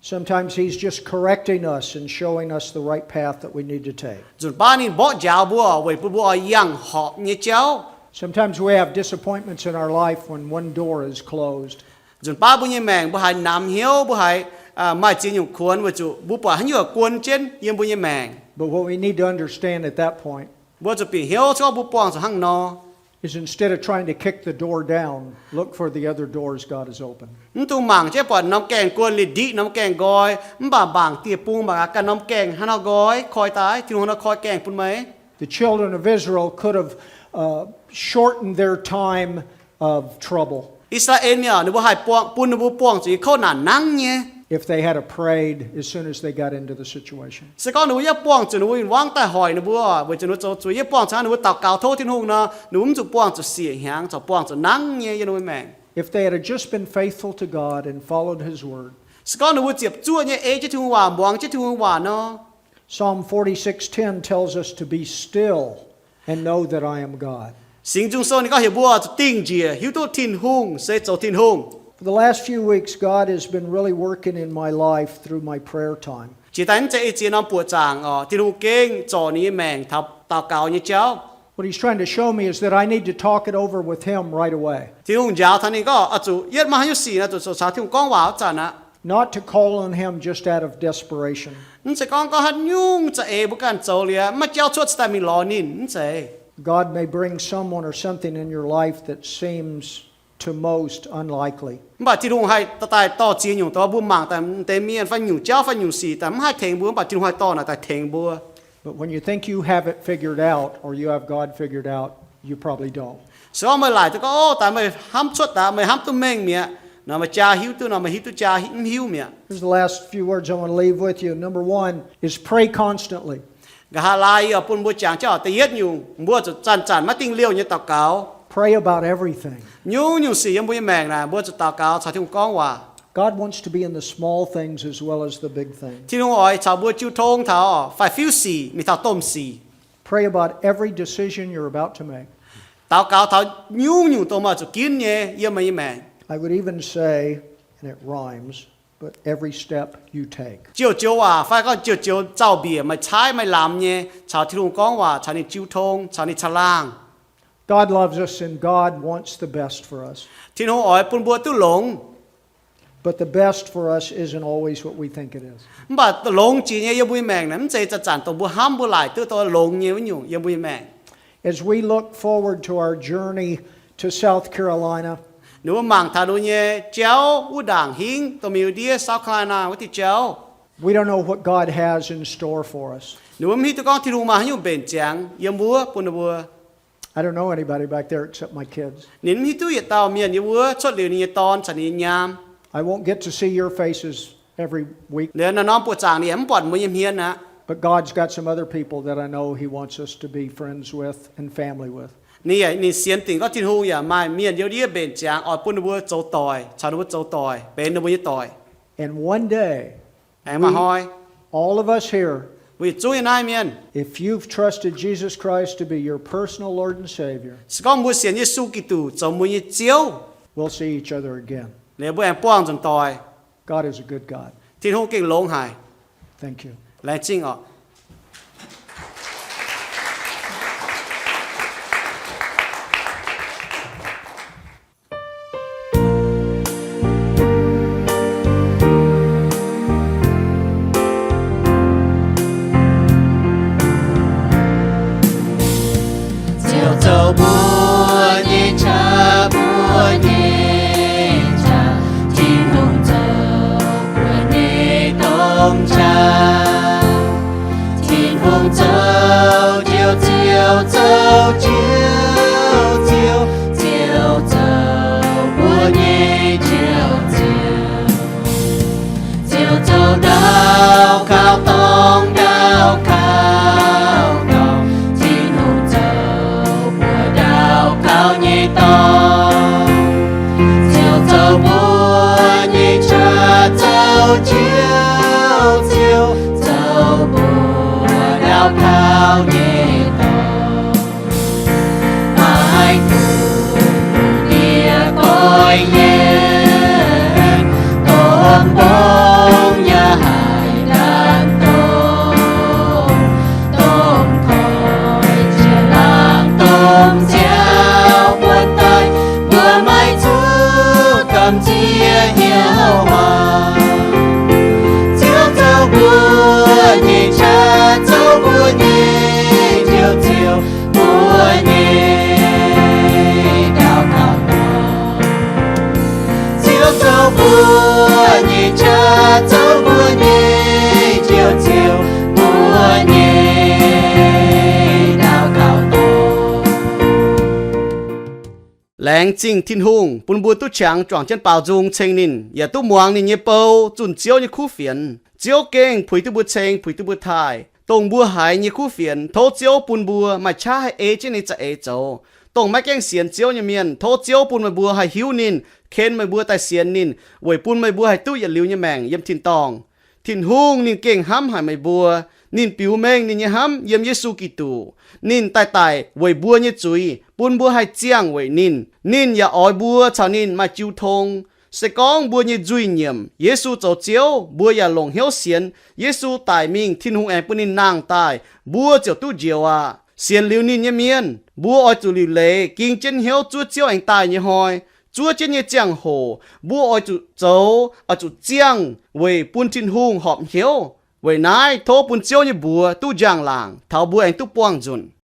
Sometimes he's just correcting us and showing us the right path that we need to take. Nzunc baav ninh mborqv njaaux mbuo weic bun mbuo oix yangh horpc nyei jauv. Sometimes we have disappointments in our life when one door is closed. Nzunc baav mbuo nyei maengc mbuo haiz namx hnyouv, mbuo haiz maaih ziex nyungc kuonx weic zuqc mbuo buatc haaix nyungc guon jienv yiem mbuo nyei maengc. But what we need to understand at that point Mbuo zuqc bieqc hnyouv se gorngv mbuo buangh zuqc hnangv nor. Is instead of trying to kick the door down, look for the other doors God has opened. Mv dungx mangc jienv buatc norm gaengh guon liuz ndiqv norm gaengh nqoi, mv baac mangc dieh bung mangc gaax ganh norm gaengh haaix nor nqoi, koi daaih, Tin-Hungh haaix nor koi gaengh bun meih. The children of Israel could have, uh, shortened their time of trouble. I^saa^laa^en mienh, ninh mbuo haih buangh, bun ninh mbuo buangh zuqc nyei kouv naanc nangv nyei. If they had have prayed as soon as they got into the situation. Se gorngv ninh mbuo yaac buangh zuqc ninh mbuo win-wangv daaih hoic ninh mbuo, weic zuqc ninh mbuo zoux zuiz, yaac buangh zuqc ninh mbuo daux gaux tov Tin-Hungh nor, ninh mbuo mv zuqc buangh zuqc siec hnyangx, corc buangh zuqc nangv nyei yiem ninh mbuo maengc. If they had just been faithful to God and followed his word. Se gorngv ninh mbuo ziepc zuoqv nyei ei jienv Tin-Hungh waac, muangx jienv Tin-Hungh waac nor. Psalm forty-six ten tells us to be still and know that I am God. Singx Nzung Sou ninh gorngv heuc mbuo zuqc dingh njiec, hiuv duqv Tin-Hungh se zoux Tin-Hungh. For the last few weeks, God has been really working in my life through my prayer time. Jiex daaih naaiv ziex norm buoqc zaangc oc, Tin-Hungh gengh zorc ninh nyei maengc taux daux gaux nyei jauv. What he's trying to show me is that I need to talk it over with him right away. Tin-Hungh njaaux taux ninh gorngv, oix zuqc yietv maaih haaix nyungc sic nor, zuqc zoux caux Tin-Hungh gorngv waac wuov zanc aqv. Not to call on him just out of desperation. Mv zeiz gorngv, gorngv haaix nyungc za'eix mbuo ganh zoux liuz, mv maaih jauv cuotv cingx daaih mingh lorz ninh, mv zeiz. God may bring someone or something in your life that seems to most unlikely. Mv baac Tin-Hungh haih daaih dorh ziex nyungc dongh mbuo mangc daaih deix mienh fai nyungc jauv fai nyungc sic daaih mv haih tengx mbuo, mv baac Tin-Hungh haih dorh naaic daaih tengx mbuo. But when you think you have it figured out or you have God figured out, you probably don't. Se gorngv meih laaic duqv gorngv, o, daaih meih hnamv cuotv daaih, meih hnamv duqv mengh mi'aqv nor, meih jaa hiuv duqv nor, meih hiuv duqv jaa mv hiuv mi'aqv. Here's the last few words I want to leave with you. Number one is pray constantly. Nqa'haav laai yie bun mbuo jangx jienv oc, da'yietv nyungc, mbuo zuqc zanc-zanc maiv dingh liouh nyei daux gaux. Pray about everything. Nyungc-nyungc sic yiem mbuo nyei maengc naaic, mbuo zuqc daux gaux caux Tin-Hungh gorngv waac. God wants to be in the small things as well as the big things. Tin-Hungh oix caux mbuo jiu tong taux faix-fiuv sic mingh taux domh sic. Pray about every decision you're about to make. Daux gaux taux nyungc-nyungc dongh meih zuqc ginv nyei yiem meih nyei maengc. I would even say, and it rhymes, but every step you take. Joux-joux waac fai gorngv joux-joux zaux-mbiec meih caaiv meih lamz nyei, caux Tin-Hungh gorngv waac, caux ninh jiu tong, caux ninh caangh laangh. God loves us and God wants the best for us. Tin-Hungh oix bun mbuo duqv longx. But the best for us isn't always what we think it is. Mv baac longx jiex nyei yiem mbuo nyei maengc naaic, mv zeiz zanc-zanc dongh mbuo hnamv mbuo laaic duqv dongh longx nyei wuov nyungc yiem mbuo nyei maengc. As we look forward to our journey to South Carolina, ninh mbuo mangc taux ninh mbuo nyei jauv wuov ndaangc hingv dongh mingh ndiev South Carolina wuov diuh jauv. We don't know what God has in store for us. Ninh mbuo mv hiuv duqv gorngv Tin-Hungh maaih haaix nyungc mbenc ziangx yiem wuov bun ninh mbuo. I don't know anybody back there except my kids. Ninh mv hiuv duqv yietc dauh mienh yiem wuov cuotv liuz ninh nyei dorn caux ninh nyei nyaam. I won't get to see your faces every week. Liuz naaiv norm buoqc zaangc ninh yaac mv buatc mbuo nyei hmien aqv. But God's got some other people that I know He wants us to be friends with and family with. Ninh yaac, ninh sienx dingc gorngv Tin-Hungh yaac maaih mienh yiem ndiev mbenc ziangx oix bun ninh mbuo zoux doic, caux ninh mbuo zoux doic, benx ninh mbuo nyei doic. And one day, aengx maaih hnoi, all of us here, Mbuo yietc zungv yiem naaiv mienh, if you've trusted Jesus Christ to be your personal Lord and Savior, se gorngv mbuo sienx Yesu Giduc zoux mbuo nyei Ziouv, we'll see each other again. Liuz mbuo aengx buangh nzunc doic. God is a good God. Tin-Hungh gengh longx haic. Thank you. Laengz zingh oc. Ziouv zoux mbuo nyei qaqv, mbuo nyei qaqv. Tin-Hungh zoux mbuo nyei domh qaqv. Tin-Hungh zoux Ziouv, Ziouv zoux Ziouv, Ziouv, Ziouv zoux mbuo nyei Ziouv, Ziouv. Ziouv zoux ndau kauv dorngh ndau kauv dorngh, Tin-Hungh zoux mbuo ndau kauv nyei dorngh. Ziouv zoux mbuo nyei qaqv, zoux Ziouv, Ziouv zoux mbuo ndau kauv nyei dorngx. Maiv dungx ndie goiv yienx, domh mbong yaac haih ndaam domh, domh koiv jiex laangz domh nziaaux buonv daaih, mbuo maiv zuqc gamh nziex hnyouv waac. Ziouv zoux mbuo nyei qaqv, zoux mbuo nyei Ziouv, Ziouv mbuo nyei ndau kauv dorngx. Ziouv zoux mbuo nyei qaqv, zoux mbuo nyei Ziouv, Ziouv mbuo nyei ndau kauv dorngx. Laengz zingh Tin-Hungh bun mbuo duqv qangx juangc jienv baaux nzung ceng ninh, yaac duqv muangx ninh nyei bou, zunh Ziouv nyei kuv fienx. Ziouv gengh puix duqv mbuo ceng, puix duqv mbuo taaih. Dongh mbuo haiz nyei kuv fienx, tov Ziouv bun mbuo maaih qaqv haih ei jienv ninh nyei za'eix zoux. Dongh maiv gaengh sienx Ziouv nyei mienh, tov Ziouv bun meih mbuo haih hiuv ninh, ken meih mbuo daaih sienx ninh, weic bun meih mbuo haih duqv yietc liuz nyei maengc yiem tin-dorngh. Tin-Hungh ninh gengh hnamv haic meih mbuo. Ninh biux mengh ninh nyei hnamv yiem Yesu Giduc. Ninh daaih daic weic mbuo nyei zuiz, bun mbuo haih ziangh weic ninh. Ninh yaac oix mbuo caux ninh maaih jiu tong. Se gorngv mbuo nyei nzuih nyiemc Yesu zoux Ziouv, mbuo yaac longc hnyouv sienx Yesu daic mingh, Tin-Hungh aengx bun ninh nangh daaih, mbuo ziouc duqv njoux aqv. Sienx liuz ninh nyei mienh, mbuo oix zuqc liuc leiz ging jienv hnyouv zuov Ziouv aengx daaih nyei hnoi. Zuov jienv nyei ziangh hoc, mbuo oix zuqc zoux, oix zuqc ziangh weic bun Tin-Hungh horpc hnyouv. Weic naaiv tov bun Ziouv nyei mbuox duqv njang-laangc taux mbuo aengx duqv buangh nzunc.